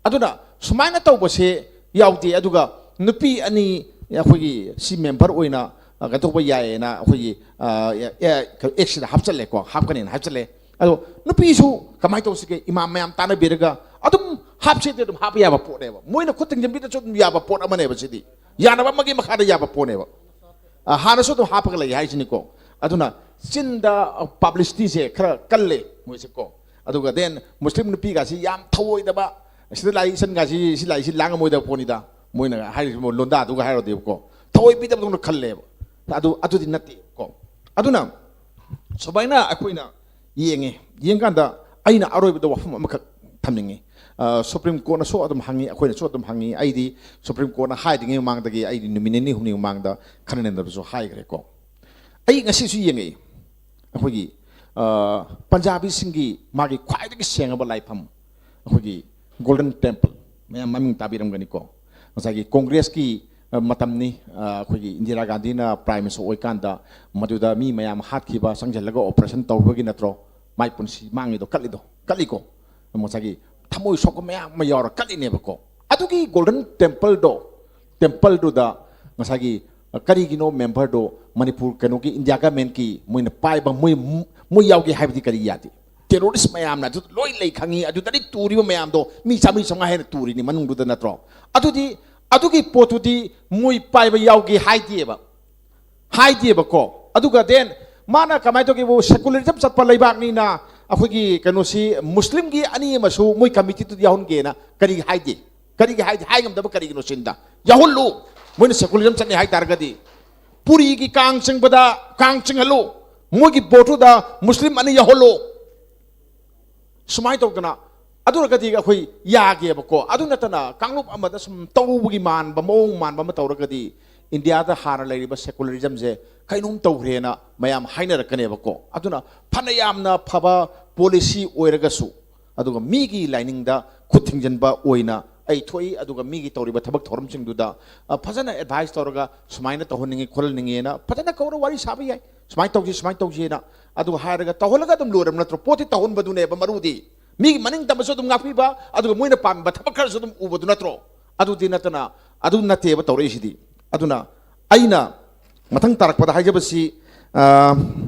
ꯑꯗꯨꯅ ꯁꯨꯃꯥꯏꯅ ꯇꯧꯕꯁꯦ ꯌꯥꯎꯗꯦ꯫ ꯑꯗꯨꯒ ꯅꯨꯄꯤ ꯑꯅꯤ ꯑꯩꯈꯣꯏꯒꯤ ꯁꯤ ꯃꯦꯝꯕꯔ ꯑꯣꯏꯅ, ꯑ, ꯀꯩꯅꯣ ꯇꯧꯕ ꯌꯥꯏꯌꯦꯅ ꯑꯩꯈꯣꯏꯒꯤ, ꯑ, ꯑꯦ, ꯑꯦ, ꯑꯦꯛꯁꯤꯗ ꯍꯥꯞꯆꯜꯂꯦꯀꯣ, ꯍꯥꯞꯀꯅꯦꯅ ꯍꯥꯞꯆꯜꯂꯦ꯫ ꯑꯗꯣ ꯅꯨꯄꯤꯁꯨ ꯀꯃꯥꯏꯅ ꯇꯧꯁꯤꯒꯦ? ꯏꯃꯥꯝ ꯃꯌꯥꯝ ꯇꯥꯟꯅꯕꯤꯔꯒ ꯑꯗꯨꯝ ꯍꯥꯞꯁꯦꯗꯤ ꯑꯗꯨꯝ ꯍꯥꯞꯄ ꯌꯥꯕ ꯄꯣꯠꯅꯦꯕ, ꯃꯣꯏꯅ ꯈꯨꯠ ꯊꯤꯡꯖꯤꯟꯕꯤꯗꯁꯨ ꯑꯗꯨꯝ ꯌꯥꯕ ꯄꯣꯠ ꯑꯃꯅꯦꯕ ꯁꯤꯗꯤ꯫ ꯌꯥꯅꯕ ꯑꯃꯒꯤ ꯃꯈꯥꯗ ꯌꯥꯕ ꯄꯣꯠꯅꯦꯕ꯫ ꯑ, ꯍꯥꯟꯅꯁꯨ ꯑꯗꯨꯝ ꯍꯥꯞꯄꯒ ꯂꯩ ꯍꯥꯏꯁꯤꯅꯤꯀꯣ꯫ ꯑꯗꯨꯅ ꯆꯤꯟꯗ, ꯑ, ꯄꯕ꯭ꯂꯤꯁꯤꯇꯤꯁꯦ ꯈꯔ ꯀꯜꯂꯦ ꯃꯣꯏꯁꯦ ꯀꯣ꯫ ꯑꯗꯨꯒ then ꯃꯨꯁꯂꯤꯝ ꯅꯨꯄꯤꯒꯁꯤ ꯌꯥꯝ ꯊꯧꯑꯣꯏꯗꯕ, ꯁꯤꯗ ꯂꯥꯛꯏ ꯏꯆꯟꯒꯁꯤ, ꯁꯤ ꯂꯥꯛꯏꯁꯤ ꯂꯥꯡꯉꯝꯃꯣꯏꯗꯕ ꯄꯣꯠꯅꯤꯗ, ꯃꯣꯏꯅ ꯍꯥꯏꯔꯤꯕ ꯂꯣꯟꯗꯥꯗꯨꯒ ꯍꯥꯏꯔꯨꯔꯗꯤꯕꯀꯣ, ꯊꯧꯑꯣꯏꯕꯤꯗꯕꯗꯧꯅ ꯈꯜꯂꯦꯕ꯫ ꯑꯗꯨ, ꯑꯗꯨꯗꯤ ꯅꯠꯇꯦ ꯀꯣ꯫ ꯑꯗꯨꯅ ꯁꯨꯃꯥꯏꯅ ꯑꯩꯈꯣꯏꯅ ꯌꯦꯡꯉꯦ꯫ ꯌꯦꯡꯀꯥꯟꯗ ꯑꯩꯅ ꯑꯔꯣꯏꯕꯗ ꯋꯥꯐꯝ ꯑꯃꯈꯛ ꯊꯝꯅꯤꯡꯉꯤ꯫ ꯑ, ꯁꯨꯄ꯭ꯔꯤꯝ ꯀꯣꯔꯠꯅꯁꯨ ꯑꯗꯨꯝ ꯍꯪꯉꯤ, ꯑꯩꯈꯣꯏꯅꯁꯨ ꯑꯗꯨꯝ ꯍꯪꯉꯤ꯫ ꯑꯩꯗꯤ ꯁꯨꯄ꯭ꯔꯤꯝ ꯀꯣꯔꯠꯅ ꯍꯥꯏꯗ꯭ꯔꯤꯉꯩ ꯃꯃꯥꯡꯗꯒꯤ, ꯑꯩꯗꯤ ꯅꯨꯃꯤꯠ ꯅꯤꯅꯤ ꯍꯨꯝꯅꯤ ꯃꯃꯥꯡꯗ ꯈꯟꯅ ꯅꯩꯅꯕꯁꯨ ꯍꯥꯏꯈ꯭ꯔꯦꯀꯣ꯫ ꯑꯩ ꯉꯁꯤꯁꯨ ꯌꯦꯡꯉꯛꯏ꯫ ꯑꯩꯈꯣꯏꯒꯤ, ꯑ, ꯄꯟꯖꯥꯕꯤꯁꯤꯡꯒꯤ ꯃꯥꯒꯤ ꯈ꯭ꯋꯥꯏꯗꯒꯤ ꯁꯦꯡꯉꯕ ꯂꯥꯏꯐꯝ, ꯑꯩꯈꯣꯏꯒꯤ ꯒꯣꯜꯗꯟ ꯇꯦꯝꯄꯜ, ꯃꯌꯥꯝ ꯃꯃꯤꯡ ꯇꯥꯕꯤꯔꯝꯒꯅꯤꯀꯣ꯫ ꯉꯁꯥꯏꯒꯤ ꯀꯣꯡꯒ꯭ꯔꯦꯁꯀꯤ ꯃꯇꯝꯅꯤ꯫ ꯑ, ꯑꯩꯈꯣꯏꯒꯤ ꯏꯟꯗꯤꯔꯥ ꯒꯥꯟꯙꯤꯅ Prime Minister ꯑꯣꯏꯀꯥꯟꯗ ꯃꯗꯨꯗ ꯃꯤ ꯃꯌꯥꯝ ꯍꯥꯠꯈꯤꯕ, ꯆꯪꯁꯤꯜꯂꯒ operation ꯇꯧꯕꯒꯤ ꯅꯠꯇ꯭ꯔꯣ ꯃꯥꯏ ꯄꯨꯟꯁꯤ ꯃꯥꯡꯉꯤꯗꯣ? ꯀꯠꯂꯤꯗꯣ, ꯀꯠꯂꯤꯀꯣ꯫ ꯉꯁꯥꯏꯒꯤ ꯊꯃꯣꯏ ꯁꯣꯛꯄ ꯃꯌꯥꯝ ꯑꯃ ꯌꯥꯎꯔ ꯀꯠꯂꯤꯅꯦꯕꯀꯣ꯫ ꯑꯗꯨꯒꯤ Golden Templeꯗꯣ, templeꯗꯨꯗ ꯉꯁꯥꯏꯒꯤ, ꯑ, ꯀꯔꯤꯒꯤꯅꯣ memberꯗꯣ ꯃꯅꯤꯄꯨꯔ ꯀꯩꯅꯣꯒꯤ India governmentꯀꯤ ꯃꯣꯏꯅ ꯄꯥꯏꯕ, ꯃꯣꯏ, ꯃꯣꯏ ꯌꯥꯎꯒꯦ ꯍꯥꯏꯕꯗꯤ ꯀꯔꯤ ꯌꯥꯗꯦ? Terrorist ꯃꯌꯥꯝꯅ ꯑꯗꯨ ꯂꯣꯏ ꯂꯩ ꯈꯪꯉꯤ꯫ ꯑꯗꯨꯗꯗꯤ ꯇꯨꯔꯤꯕ ꯃꯌꯥꯝꯗꯣ ꯃꯤ ꯆꯥꯝꯃꯔꯤ ꯆꯥꯝꯃꯉꯥ ꯍꯦꯟꯅ ꯇꯨꯔꯤꯅꯤ ꯃꯅꯨꯡꯗꯨꯗ, ꯅꯠꯇ꯭ꯔꯣ? ꯑꯗꯨꯗꯤ, ꯑꯗꯨꯒꯤ ꯄꯣꯠꯇꯨꯗꯤ ꯃꯣꯏ ꯄꯥꯏꯕ ꯌꯥꯎꯒꯦ ꯍꯥꯏꯗꯦꯕ, ꯍꯥꯏꯗꯦꯕꯀꯣ꯫ ꯑꯗꯨꯒ then ꯃꯥꯅ ꯀꯃꯥꯏꯅ ꯇꯧꯒꯦꯕꯨ, secularism ꯆꯠꯄ ꯂꯩꯕꯥꯛꯅꯤꯅ ꯑꯩꯈꯣꯏꯒꯤ ꯀꯩꯅꯣꯁꯤ, ꯃꯨꯁꯂꯤꯝꯒꯤ ꯑꯅꯤ ꯑꯃꯁꯨ ꯃꯣꯏ committeeꯗꯨꯗ ꯌꯥꯎꯍꯟꯒꯦꯅ ꯀꯔꯤ ꯍꯥꯏꯗꯦ? ꯀꯔꯤꯒꯤ ꯍꯥꯏꯗꯦ? ꯍꯥꯏ ꯉꯝꯗꯕ ꯀꯔꯤꯒꯤꯅꯣ ꯁꯤꯅꯤꯗ꯫ ꯌꯥꯎꯍꯜꯂꯨ꯫ ꯃꯣꯏꯅ secularism ꯆꯠꯅꯤ ꯍꯥꯏ ꯇꯥꯔꯒꯗꯤ ꯄꯨꯔꯤꯒꯤ ꯀꯥꯡ ꯆꯤꯡꯕꯗ ꯀꯥꯡ ꯆꯤꯡꯍꯜꯂꯨ, ꯃꯣꯏꯒꯤ ꯕꯣꯠꯇꯨꯗ ꯃꯨꯁꯂꯤꯝ ꯑꯅꯤ ꯌꯥꯎꯍꯜꯂꯨ꯫ ꯁꯨꯃꯥꯏꯅ ꯇꯧꯗꯅ, ꯑꯗꯨ ꯑꯣꯏꯔꯒꯗꯤ ꯑꯩꯈꯣꯏ ꯌꯥꯒꯦꯕꯀꯣ꯫ ꯑꯗꯨ ꯅꯠꯇꯅ ꯀꯥꯡꯂꯨꯞ ꯑꯃꯗ ꯁꯨꯝ ꯇꯧꯕꯒꯤ ꯃꯥꯟꯕ, ꯃꯑꯣꯡ ꯃꯥꯟꯕ ꯑꯃ ꯇꯧꯔꯒꯗꯤ, ꯏꯟꯗꯤꯌꯥꯗ ꯍꯥꯟꯅ ꯂꯩꯔꯤꯕ secularismꯁꯦ ꯀꯩꯅꯣꯝ ꯇꯧꯈ꯭ꯔꯦꯅ ꯃꯌꯥꯝ ꯍꯥꯏꯅꯔꯛꯀꯅꯦꯕꯀꯣ꯫ ꯑꯗꯨꯅ ꯐꯅ ꯌꯥꯝꯅ ꯐꯕ policy ꯑꯣꯏꯔꯒꯁꯨ, ꯑꯗꯨꯒ ꯃꯤꯒꯤ ꯂꯥꯏꯅꯤꯡꯗ ꯈꯨꯠ ꯊꯤꯡꯖꯤꯟꯕ ꯑꯣꯏꯅ ꯑꯩ ꯊꯣꯛꯏ꯫ ꯑꯗꯨꯒ ꯃꯤꯒꯤ ꯇꯧꯔꯤꯕ ꯊꯕꯛ ꯊꯧꯔꯝꯁꯤꯡꯗꯨꯗ, ꯑ, ꯐꯖꯅ advice ꯇꯧꯔꯒ ꯁꯨꯃꯥꯏꯅ ꯇꯧꯍꯟꯅꯤꯡꯉꯤ ꯈꯣꯠꯍꯟꯅꯤꯡꯉꯦꯅ ꯐꯖꯅ ꯀꯧꯔ ꯋꯥꯔꯤ ꯁꯥꯕ ꯌꯥꯏ꯫ ꯁꯨꯃꯥꯏꯅ ꯇꯧꯁꯤ, ꯁꯨꯃꯥꯏꯅ ꯇꯧꯁꯤꯅ꯫ ꯑꯗꯨꯒ ꯍꯥꯏꯔꯒ ꯇꯧꯍꯜꯂꯒ ꯑꯗꯨꯝ ꯂꯣꯏꯔꯕ ꯅꯠꯇ꯭ꯔꯣ? ꯄꯣꯠꯇꯤ ꯇꯧꯍꯟꯕꯗꯨꯅꯦꯕ ꯃꯔꯨꯗꯤ꯫ ꯃꯤꯒꯤ ꯃꯅꯤꯡ ꯇꯝꯕꯁꯨ ꯑꯗꯨꯝ ꯉꯥꯛꯄꯤꯕ, ꯑꯗꯨꯒ ꯃꯣꯏꯅ ꯄꯥꯝꯕ ꯊꯕꯛ ꯈꯔꯁꯨ ꯑꯗꯨꯝ ꯎꯕꯗꯨ ꯅꯠꯇ꯭ꯔꯣ? ꯑꯗꯨꯗꯤ ꯅꯠꯇꯅ, ꯑꯗꯨ ꯅꯠꯇꯦꯕ ꯇꯧꯔꯛꯏꯁꯤꯗꯤ꯫ ꯑꯗꯨꯅ ꯑꯩꯅ ꯃꯊꯪ ꯇꯥꯔꯛꯄꯗ ꯍꯥꯏꯖꯕꯁꯤ, ꯑ,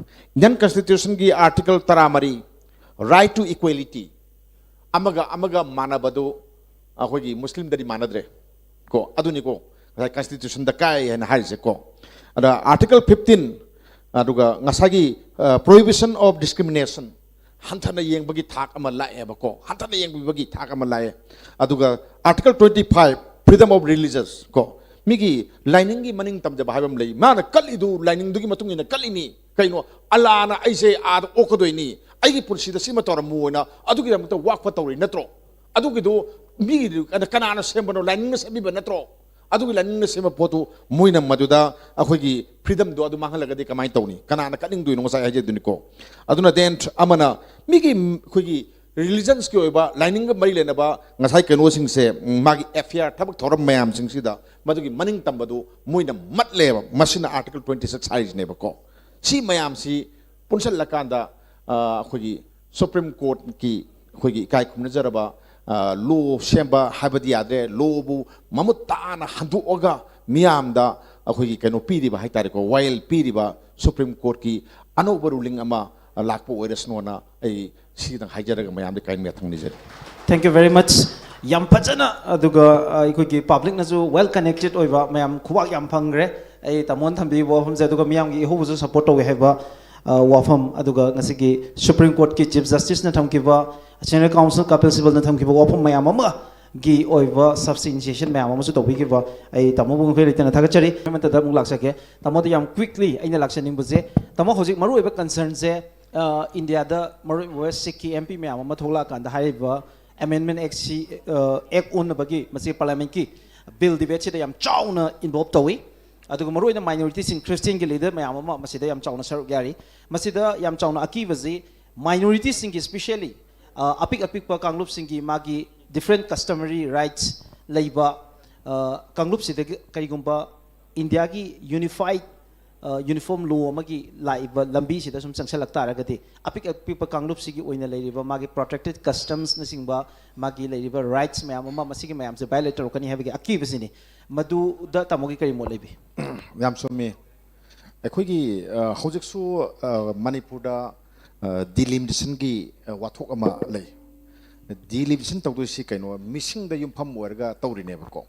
Indian Constitutionꯒꯤ Article ꯇꯔꯥꯃꯔꯤ, right to equality, ꯑꯃꯒ ꯑꯃꯒ ꯃꯥꯟꯅꯕꯗꯨ ꯑꯩꯈꯣꯏꯒꯤ ꯃꯨꯁꯂꯤꯝꯗꯗꯤ ꯃꯥꯟꯅꯗ꯭ꯔꯦ ꯀꯣ꯫ ꯑꯗꯨꯅꯤꯀꯣ ꯉꯁꯥꯏ Constitutionꯗ ꯀꯥꯏ ꯍꯥꯏꯅ ꯍꯥꯏꯔꯤꯁꯦ ꯀꯣ꯫ ꯑꯗ Article fifteen, ꯑꯗꯨꯒ ꯉꯁꯥꯏꯒꯤ, ꯑ, prohibition of discrimination, ꯍꯟꯊꯅ ꯌꯦꯡꯕꯒꯤ ꯊꯥꯛ ꯑꯃ ꯂꯥꯛꯑꯦꯕꯀꯣ, ꯍꯟꯊꯅ ꯌꯦꯡꯕꯤꯕꯒꯤ ꯊꯥꯛ ꯑꯃ ꯂꯥꯛꯑꯦ꯫ ꯑꯗꯨꯒ Article twenty five, freedom of religious ꯀꯣ, ꯃꯤꯒꯤ ꯂꯥꯏꯅꯤꯡꯒꯤ ꯃꯅꯤꯡ ꯇꯝꯖꯕ ꯍꯥꯏꯕ ꯑꯃ ꯂꯩ꯫ ꯃꯥꯅ ꯀꯠꯂꯤꯗꯨ ꯂꯥꯏꯅꯤꯡꯗꯨꯒꯤ ꯃꯇꯨꯡ ꯏꯟꯅ ꯀꯠꯂꯤꯅꯤ꯫ ꯀꯩꯅꯣ, ꯑꯜꯂꯥꯅ ꯑꯩꯁꯦ ꯑꯥꯗ ꯑꯣꯛꯀꯗꯣꯏꯅꯤ, ꯑꯩꯒꯤ ꯄꯨꯟꯁꯤꯗ ꯁꯤꯃ ꯇꯧꯔꯝꯃꯨ ꯍꯥꯏꯅ ꯑꯗꯨꯒꯤꯗꯃꯛꯇ ꯋꯥꯛꯐ ꯇꯧꯔꯤ ꯅꯠꯇ꯭ꯔꯣ? ꯑꯗꯨꯒꯤꯗꯨ ꯃꯤꯒꯤꯗꯨ ꯀꯅꯥ-, ꯀꯅꯥꯅ ꯁꯦꯝꯕꯅꯣ? ꯂꯥꯏꯅꯤꯡꯅ ꯁꯦꯝꯕꯤꯕ ꯅꯠꯇ꯭ꯔꯣ? ꯑꯗꯨꯒꯤ ꯂꯥꯏꯅꯤꯡꯅ ꯁꯦꯝꯕ ꯄꯣꯠꯇꯨ ꯃꯣꯏꯅ ꯃꯗꯨꯗ ꯑꯩꯈꯣꯏꯒꯤ freedomꯗꯣ ꯑꯗꯨ ꯃꯥꯡꯍꯜꯂꯒꯗꯤ ꯀꯃꯥꯏꯅ ꯇꯧꯅꯤ? ꯀꯅꯥꯅ ꯀꯠꯅꯤꯡꯗꯣꯏꯅꯣ? ꯉꯁꯥꯏ ꯍꯥꯏꯖꯗꯨꯅꯤꯀꯣ꯫ ꯑꯗꯨꯅ then ꯑꯃꯅ ꯃꯤꯒꯤ ꯑꯩꯈꯣꯏꯒꯤ ꯔꯤꯂꯤꯖꯟꯁꯀꯤ ꯑꯣꯏꯕ, ꯂꯥꯏꯅꯤꯡꯒ ꯃꯔꯤ ꯂꯩꯅꯕ ꯉꯁꯥꯏ ꯀꯩꯅꯣꯁꯤꯡꯁꯦ, ꯎꯝ, ꯃꯥꯒꯤ ꯑꯦꯐꯤꯌꯥꯔ, ꯊꯕꯛ ꯊꯧꯔꯝ ꯃꯌꯥꯝꯁꯤꯡꯁꯤꯗ ꯃꯗꯨꯒꯤ ꯃꯅꯤꯡ ꯇꯝꯕꯗꯨ ꯃꯣꯏꯅ ꯃꯠꯂꯦꯕ꯫ ꯃꯁꯤꯅ ꯑꯥꯔꯇꯤꯀꯜ twenty six ꯍꯥꯏꯔꯤꯁꯤꯅꯦꯕꯀꯣ꯫ ꯁꯤ ꯃꯌꯥꯝꯁꯤ ꯄꯨꯟꯁꯤꯜꯂꯀꯥꯟꯗ, ꯑ, ꯑꯩꯈꯣꯏꯒꯤ ꯁꯨꯄ꯭ꯔꯤꯝ ꯀꯣꯔꯠꯀꯤ ꯑꯩꯈꯣꯏꯒꯤ ꯏꯀꯥꯏ ꯈꯨꯝꯅꯖꯔꯕ, ꯑ, ꯂꯣ ꯁꯦꯝꯕ ꯍꯥꯏꯕꯗꯤ ꯌꯥꯗ꯭ꯔꯦ, ꯂꯣꯕꯨ ꯃꯃꯨꯠ ꯇꯥꯅ ꯍꯟꯗꯣꯛꯑꯒ ꯃꯤꯌꯥꯝꯗ ꯑꯩꯈꯣꯏꯒꯤ ꯀꯩꯅꯣ ꯄꯤꯔꯤꯕ ꯍꯥꯏꯇꯥꯔꯦꯀꯣ, ꯋꯥꯌꯦꯜ ꯄꯤꯔꯤꯕ ꯁꯨꯄ꯭ꯔꯤꯝ ꯀꯣꯔꯠꯀꯤ ꯑꯅꯧꯕ ꯔꯨꯂꯤꯡ ꯑꯃ ꯂꯥꯛꯄ ꯑꯣꯏꯔꯁꯅꯣꯅ ꯑꯩ ꯁꯤꯗꯪ ꯍꯥꯏꯖꯔꯒ ꯃꯌꯥꯝꯗ ꯀꯥꯏꯅ ꯌꯥꯊꯪ ꯅꯤꯖꯔꯤ꯫ Thank you very much. ꯌꯥꯝ ꯐꯖꯅ, ꯑꯗꯨꯒ, ꯑ, ꯑꯩꯈꯣꯏꯒꯤ ꯄꯕ꯭ꯂꯤꯛꯅꯁꯨ well connected ꯑꯣꯏꯕ ꯃꯌꯥꯝ ꯈꯨꯕꯥꯛ ꯌꯥꯝ ꯐꯪꯈ꯭ꯔꯦ꯫ ꯑꯩ ꯇꯥꯃꯣꯅ ꯊꯝꯕꯤꯕ ꯋꯥꯐꯝꯁꯦ, ꯑꯗꯨꯒ ꯃꯤꯌꯥꯝꯒꯤ ꯏꯍꯧꯕꯁꯨ ꯁꯞꯄꯣꯔꯠ ꯇꯧꯋꯦ ꯍꯥꯏꯕ, ꯑ, ꯋꯥꯐꯝ, ꯑꯗꯨꯒ ꯉꯁꯤꯒꯤ ꯁꯨꯄ꯭ꯔꯤꯝ ꯀꯣꯔꯠꯀꯤ ꯆꯤꯐ ꯖꯁꯇꯤꯁꯅ ꯊꯝꯈꯤꯕ, ꯁꯦꯅꯤꯌꯔ ꯀꯥꯎꯟꯁꯤꯜ ꯀꯄꯤꯜ ꯁꯤꯕꯜꯅ ꯊꯝꯈꯤꯕ ꯋꯥꯐꯝ ꯃꯌꯥꯝ ꯑꯃꯒꯤ ꯑꯣꯏꯕ ꯁꯕꯁꯇꯦꯟꯁꯤꯌꯦꯁꯟ ꯃꯌꯥꯝ ꯑꯃꯁꯨ ꯇꯧꯕꯤꯈꯤꯕ ꯑꯩ ꯇꯥꯃꯣꯕꯨ ꯉꯝꯈꯩ ꯂꯩꯇꯅ ꯊꯥꯒꯠꯆꯔꯤ꯫ ꯃꯇꯝꯗ ꯑꯃꯨꯛ ꯂꯥꯛꯆꯒꯦ꯫ ꯇꯥꯃꯣꯗ ꯌꯥꯝ quickly ꯑꯩꯅ ꯂꯥꯛꯆꯅꯤꯡꯕꯁꯦ, ꯇꯥꯃꯣ, ꯍꯧꯖꯤꯛ ꯃꯔꯨꯑꯣꯏꯕ ꯀꯟꯁꯔꯟꯁꯦ, ꯑ, ꯏꯟꯗꯤꯌꯥꯗ ꯃꯔꯨꯑꯣꯏꯕ ꯁꯤꯛꯀꯤ ꯑꯦꯝ ꯄꯤ ꯃꯌꯥꯝ ꯑꯃ ꯊꯣꯛꯂꯛꯑꯀꯥꯟꯗ ꯍꯥꯏꯔꯤꯕ ꯑꯦꯃꯦꯟꯃꯦꯟ ꯑꯦꯛꯁꯤ, ꯑ, ꯑꯦꯛ ꯑꯣꯟꯅꯕꯒꯤ ꯃꯁꯤ ꯄꯥꯔꯂꯤꯌꯥꯃꯦꯟꯠꯀꯤ ꯕꯤꯜ ꯗꯤꯕꯦꯠꯁꯤꯗ ꯌꯥꯝ ꯆꯥꯎꯅ ꯏꯟꯚꯣꯜꯕ ꯇꯧꯏ꯫ ꯑꯗꯨꯒ ꯃꯔꯨꯑꯣꯏꯅ ꯃꯥꯏꯅꯣꯔꯤꯇꯤꯁꯤꯡ, ꯈ꯭ꯔꯤꯁꯇꯤꯌꯟꯒꯤ ꯂꯤꯗꯔ ꯃꯌꯥꯝ ꯑꯃ ꯃꯁꯤꯗ ꯌꯥꯝ ꯆꯥꯎꯅ ꯁꯔꯨꯛ ꯌꯥꯔꯤ꯫ ꯃꯁꯤꯗ ꯌꯥꯝ ꯆꯥꯎꯅ ꯑꯀꯤꯕꯁꯤ ꯃꯥꯏꯅꯣꯔꯤꯇꯤꯁꯤꯡꯒꯤ, specially, ꯑ, ꯑꯄꯤꯛ ꯑꯄꯤꯛꯄ ꯀꯥꯡꯂꯨꯞꯁꯤꯡꯒꯤ ꯃꯥꯒꯤ different customary rights ꯂꯩꯕ, ꯑ, ꯀꯥꯡꯂꯨꯞꯁꯤꯗꯒꯤ ꯀꯔꯤꯒꯨꯝꯕ ꯏꯟꯗꯤꯌꯥꯒꯤ ꯌꯨꯅꯤꯐꯥꯏꯠ, ꯑ, ꯌꯨꯅꯤꯐꯣꯔꯝ ꯂꯣ ꯑꯃꯒꯤ ꯂꯥꯛꯏꯕ ꯂꯝꯕꯤꯁꯤꯗ ꯁꯨꯝ ꯆꯪꯁꯤꯜꯂꯛ ꯇꯥꯔꯒꯗꯤ, ꯑꯄꯤꯛ ꯑꯄꯤꯛꯄ ꯀꯥꯡꯂꯨꯞꯁꯤꯒꯤ ꯑꯣꯏꯅ ꯂꯩꯔꯤꯕ ꯃꯥꯒꯤ protected customsꯅꯆꯤꯡꯕ, ꯃꯥꯒꯤ ꯂꯩꯔꯤꯕ rights ꯃꯌꯥꯝ ꯑꯃ, ꯃꯁꯤꯒꯤ ꯃꯌꯥꯝꯁꯦ violate ꯇꯧꯔꯛꯀꯅꯤ ꯍꯥꯏꯕꯒꯤ ꯑꯀꯤꯕꯁꯤꯅꯤ꯫ ꯃꯗꯨꯗ ꯇꯥꯃꯣꯒꯤ ꯀꯔꯤ ꯃꯣꯠ ꯂꯩꯕꯤ? ꯌꯥꯝ ꯆꯨꯝꯃꯤ꯫ ꯑꯩꯈꯣꯏꯒꯤ, ꯑ, ꯍꯧꯖꯤꯛꯁꯨ, ꯑ, ꯃꯅꯤꯄꯨꯔꯗ, ꯑ, delimitation-ꯒꯤ, ꯑ, ꯋꯥꯊꯣꯛ ꯑꯃ ꯂꯩ꯫ Delimitation ꯇꯧꯗꯣꯏꯁꯤ ꯀꯩꯅꯣ? ꯃꯤꯁꯤꯡꯗ ꯌꯨꯝꯐꯝ ꯑꯣꯏꯔꯒ ꯇꯧꯔꯤꯅꯦꯕꯀꯣ꯫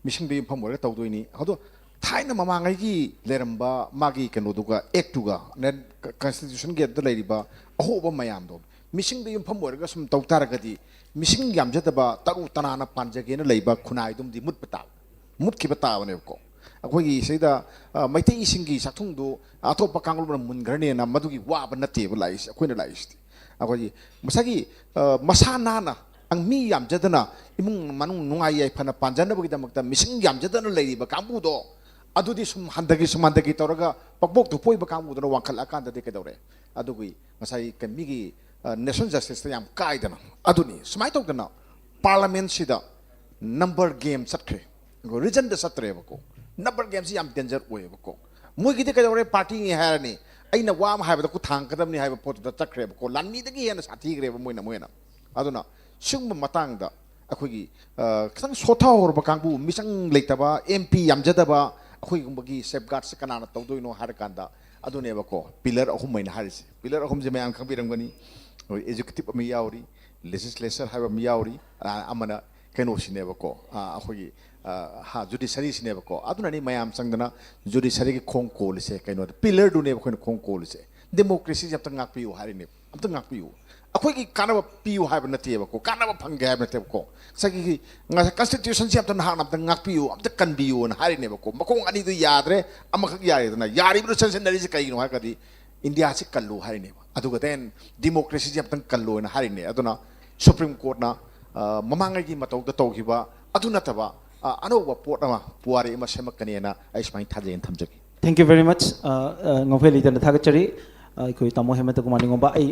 ꯃꯤꯁꯤꯡꯗ ꯌꯨꯝꯐꯝ ꯑꯣꯏꯔꯒ ꯇꯧꯗꯣꯏꯅꯤ꯫ ꯑꯗꯣ ꯊꯥꯏꯅ ꯃꯃꯥꯡꯉꯩꯒꯤ ꯂꯩꯔꯝꯕ ꯃꯥꯒꯤ ꯀꯩꯅꯣꯗꯨꯒ, act-ꯇꯨꯒ, ꯅꯦ-, ꯀ-, constitution-ꯒꯤ ꯑꯗꯨꯗ ꯂꯩꯔꯤꯕ ꯑꯍꯣꯕ ꯃꯌꯥꯝꯗꯣ, ꯃꯤꯁꯤꯡꯗ ꯌꯨꯝꯐꯝ ꯑꯣꯏꯔꯒ ꯁꯨꯝ ꯇꯧ ꯇꯥꯔꯒꯗꯤ, ꯃꯤꯁꯤꯡ ꯌꯥꯝꯖꯗꯕ ꯇꯔꯨ ꯇꯅꯥꯅ ꯄꯥꯟꯖꯒꯦꯅ ꯂꯩꯕ ꯈꯨꯟꯅꯥꯏꯗꯨꯝꯗꯤ ꯃꯨꯠꯄ ꯇꯥꯕ, ꯃꯨꯠꯈꯤꯕ ꯇꯥꯕꯅꯦꯕꯀꯣ꯫ ꯑꯩꯈꯣꯏꯒꯤ ꯁꯤꯗ, ꯑ, ꯃꯩꯇꯩꯁꯤꯡꯒꯤ ꯆꯥꯛꯊꯨꯡꯗꯨ ꯑꯇꯣꯞꯄ ꯀꯥꯡꯂꯨꯞꯅ ꯃꯨꯟꯈ꯭ꯔꯅꯦꯅ ꯃꯗꯨꯒꯤ ꯋꯥꯕ ꯅꯠꯇꯦꯕ ꯂꯥꯛꯏꯁꯦ꯫ ꯑꯩꯈꯣꯏꯅ ꯂꯥꯛꯏꯁꯤꯗꯤ ꯑꯩꯈꯣꯏꯒꯤ ꯃꯁꯥꯒꯤ, ꯑ, ꯃꯁꯥ ꯅꯥꯟꯅ, ꯑꯪ-, ꯃꯤ ꯌꯥꯝꯖꯗꯅ ꯏꯃꯨꯡ ꯃꯅꯨꯡ ꯅꯨꯡꯉꯥꯏ ꯌꯥꯏꯐꯅ ꯄꯥꯟꯖꯅꯕꯒꯤꯗꯃꯛꯇ ꯃꯤꯁꯤꯡ ꯌꯥꯝꯖꯗꯅ ꯂꯩꯔꯤꯕ ꯀꯥꯡꯕꯨꯗꯣ, ꯑꯗꯨꯗꯤ ꯁꯨꯝ ꯍꯟꯊꯈꯤ, ꯁꯨꯝ ꯍꯟꯊꯈꯤ ꯇꯧꯔꯒ ꯄꯛꯄꯣꯛꯇꯨ ꯄꯣꯛꯏꯕ ꯀꯥꯡꯕꯨꯗꯨꯅ ꯋꯥꯡꯈꯠꯂꯛꯑꯀꯥꯟꯗꯗꯤ ꯀꯩꯗꯧꯔꯦ? ꯑꯗꯨꯒꯤ ꯉꯁꯥꯏ ꯀ-, ꯃꯤꯒꯤ ꯅꯦꯁꯅꯦꯜ ꯖꯁꯇꯤꯁꯇ ꯌꯥꯝ ꯀꯥꯏꯗꯅ꯫ ꯑꯗꯨꯅꯤ ꯁꯨꯃꯥꯏꯅ ꯇꯧꯗꯅ ꯄꯥꯔꯂꯥꯃꯦꯟꯁꯤꯗ ꯅꯝꯕꯔ ꯒꯦꯝ ꯆꯠꯈ꯭ꯔꯦ꯫ ꯔꯤꯖꯟꯗ ꯆꯠꯇ꯭ꯔꯦꯕꯀꯣ꯫ ꯅꯝꯕꯔ ꯒꯦꯝꯁꯤ ꯌꯥꯝ ꯗꯦꯟꯖꯔ ꯑꯣꯏꯌꯦꯕꯀꯣ꯫ ꯃꯣꯏꯒꯤꯗꯤ ꯀꯩꯗꯧꯔꯦ? ꯄꯥꯔꯇꯤꯅꯤ ꯍꯥꯏꯔꯅꯤ, ꯑꯩꯅ ꯋꯥ ꯑꯃ ꯍꯥꯏꯕꯗ ꯈꯨꯠ ꯊꯥꯡꯒꯗꯕꯅꯤ ꯍꯥꯏꯕ ꯄꯣꯠꯇꯨꯗ ꯆꯠꯈ꯭ꯔꯦꯕꯀꯣ꯫ ꯂꯥꯟꯃꯤꯗꯒꯤ ꯍꯦꯟꯅ ꯁꯥꯊꯤꯈ꯭ꯔꯦꯕ ꯃꯣꯏꯅ ꯃꯣꯏꯅ꯫ ꯑꯗꯨꯅ ꯁꯤꯒꯨꯝꯕ ꯃꯇꯥꯡꯗ ꯑꯩꯈꯣꯏꯒꯤ ꯈꯤꯇꯪ ꯁꯣꯊꯍꯧꯔꯕ ꯀꯥꯡꯕꯨ, ꯃꯤꯆꯪ ꯂꯩꯇꯕ, ꯑꯦꯝ ꯄꯤ ꯌꯥꯝꯖꯗꯕ, ꯑꯩꯈꯣꯏꯒꯨꯝꯕꯒꯤ ꯁꯦꯐꯒꯥꯔꯗꯁꯦ ꯀꯅꯥꯅ ꯇꯧꯗꯣꯏꯅꯣ ꯍꯥꯏꯔꯀꯥꯟꯗ, ꯑꯗꯨꯅꯦꯕꯀꯣ, ꯄꯤꯂꯔ ꯑꯍꯨꯝ ꯍꯥꯏꯅ ꯍꯥꯏꯔꯤꯁꯦ꯫ ꯄꯤꯂꯔ ꯑꯍꯨꯝꯁꯦ ꯃꯌꯥꯝ ꯈꯪꯕꯤꯔꯝꯒꯅꯤ꯫ ꯑꯩꯈꯣꯏ ꯑꯦꯖꯨꯀꯦꯇꯤꯞ ꯑꯃ ꯌꯥꯎꯔꯤ, ꯂꯦꯖꯤꯁꯂꯦꯆꯔ ꯍꯥꯏꯕ ꯑꯃ ꯌꯥꯎꯔꯤ, ꯑꯃꯅ ꯀꯩꯅꯣꯁꯤꯅꯦꯕꯀꯣ, ꯑꯩꯈꯣꯏꯒꯤ ꯖꯨꯗꯤꯁꯔꯤꯁꯤꯅꯦꯕꯀꯣ꯫ ꯑꯗꯨꯅꯅꯤ ꯃꯌꯥꯝ ꯆꯪꯗꯅ ꯖꯨꯗꯤꯁꯔꯤꯒꯤ ꯈꯣꯡ ꯀꯣꯜꯂꯤꯁꯦ꯫ ꯀꯩꯅꯣꯗ ꯄꯤꯂꯔꯗꯨꯅꯦꯕ ꯑꯩꯈꯣꯏꯅ ꯈꯣꯡ ꯀꯣꯜꯂꯤꯁꯦ꯫ ꯗꯦꯃꯣꯀ꯭ꯔꯦꯁꯤꯁꯦ ꯑꯝꯇ ꯉꯥꯛꯄꯤꯌꯨ ꯍꯥꯏꯔꯤꯅꯦꯕ꯫ ꯑꯝꯇ ꯉꯥꯛꯄꯤꯌꯨ꯫ ꯑꯩꯈꯣꯏꯒꯤ ꯀꯥꯟꯅꯕ ꯄꯤꯌꯨ ꯍꯥꯏꯕ ꯅꯠꯇꯦꯕꯀꯣ, ꯀꯥꯟꯅꯕ ꯐꯪꯒꯦ ꯍꯥꯏꯕ ꯅꯠꯇꯦꯕꯀꯣ꯫ ꯉꯁꯥꯏꯒꯤ ꯉꯁꯥꯏ ꯀꯟꯁꯇꯤꯇ꯭ꯌꯨꯁꯟꯁꯦ ꯑꯝꯇ ꯅꯍꯥꯛꯅ ꯑꯝꯇ ꯉꯥꯛꯄꯤꯌꯨ, ꯑꯝꯇ ꯀꯟꯕꯤꯌꯨꯅ ꯍꯥꯏꯔꯤꯅꯦꯕꯀꯣ꯫ ꯃꯈꯣꯡ ꯑꯅꯤꯗꯨ ꯌꯥꯗ꯭ꯔꯦ, ꯑꯃꯈꯛ ꯌꯥꯔꯦꯗꯅ꯫ ꯌꯥꯔꯤꯕꯗꯨ ꯆꯟꯁꯤꯟꯅꯔꯤꯁꯦ ꯀꯩꯒꯤꯅꯣ ꯍꯥꯏꯔꯒꯗꯤ ꯏꯟꯗꯤꯌꯥꯁꯤ ꯀꯜꯂꯨ ꯍꯥꯏꯔꯤꯅꯦꯕ꯫ ꯑꯗꯨꯒ ꯗꯦꯟ ꯗꯤꯃꯣꯀ꯭ꯔꯦꯁꯤꯁꯦ ꯑꯝꯇꯪ ꯀꯜꯂꯣꯅ ꯍꯥꯏꯔꯤꯅꯦ꯫ ꯑꯗꯨꯅ ꯁꯨꯄ꯭ꯔꯤꯝ ꯀꯣꯔꯠꯅ ꯃꯃꯥꯡꯉꯩꯒꯤ ꯃꯇꯧꯗ ꯇꯧꯈꯤꯕ ꯑꯗꯨ ꯅꯠꯇꯕ ꯑꯅꯧꯕ ꯄꯣꯠ ꯑꯃ, ꯄꯨꯋꯥꯔꯤ ꯑꯃ ꯁꯦꯝꯃꯛꯀꯅꯦꯅ ꯑꯩ ꯁꯨꯃꯥꯏꯅ ꯊꯥꯖꯩꯅ ꯊꯝꯖꯒꯦ꯫ Thank you very much. ꯉꯥꯎꯐꯩ ꯂꯩꯇꯅ ꯊꯥꯒꯠꯆꯔꯤ꯫ ꯑꯩꯈꯣꯏ ꯇꯥꯃꯣ ꯍꯦꯃꯟꯇ ꯀꯨꯃꯥꯔ ꯅꯤꯉꯣꯝꯕ꯫ ꯑꯩ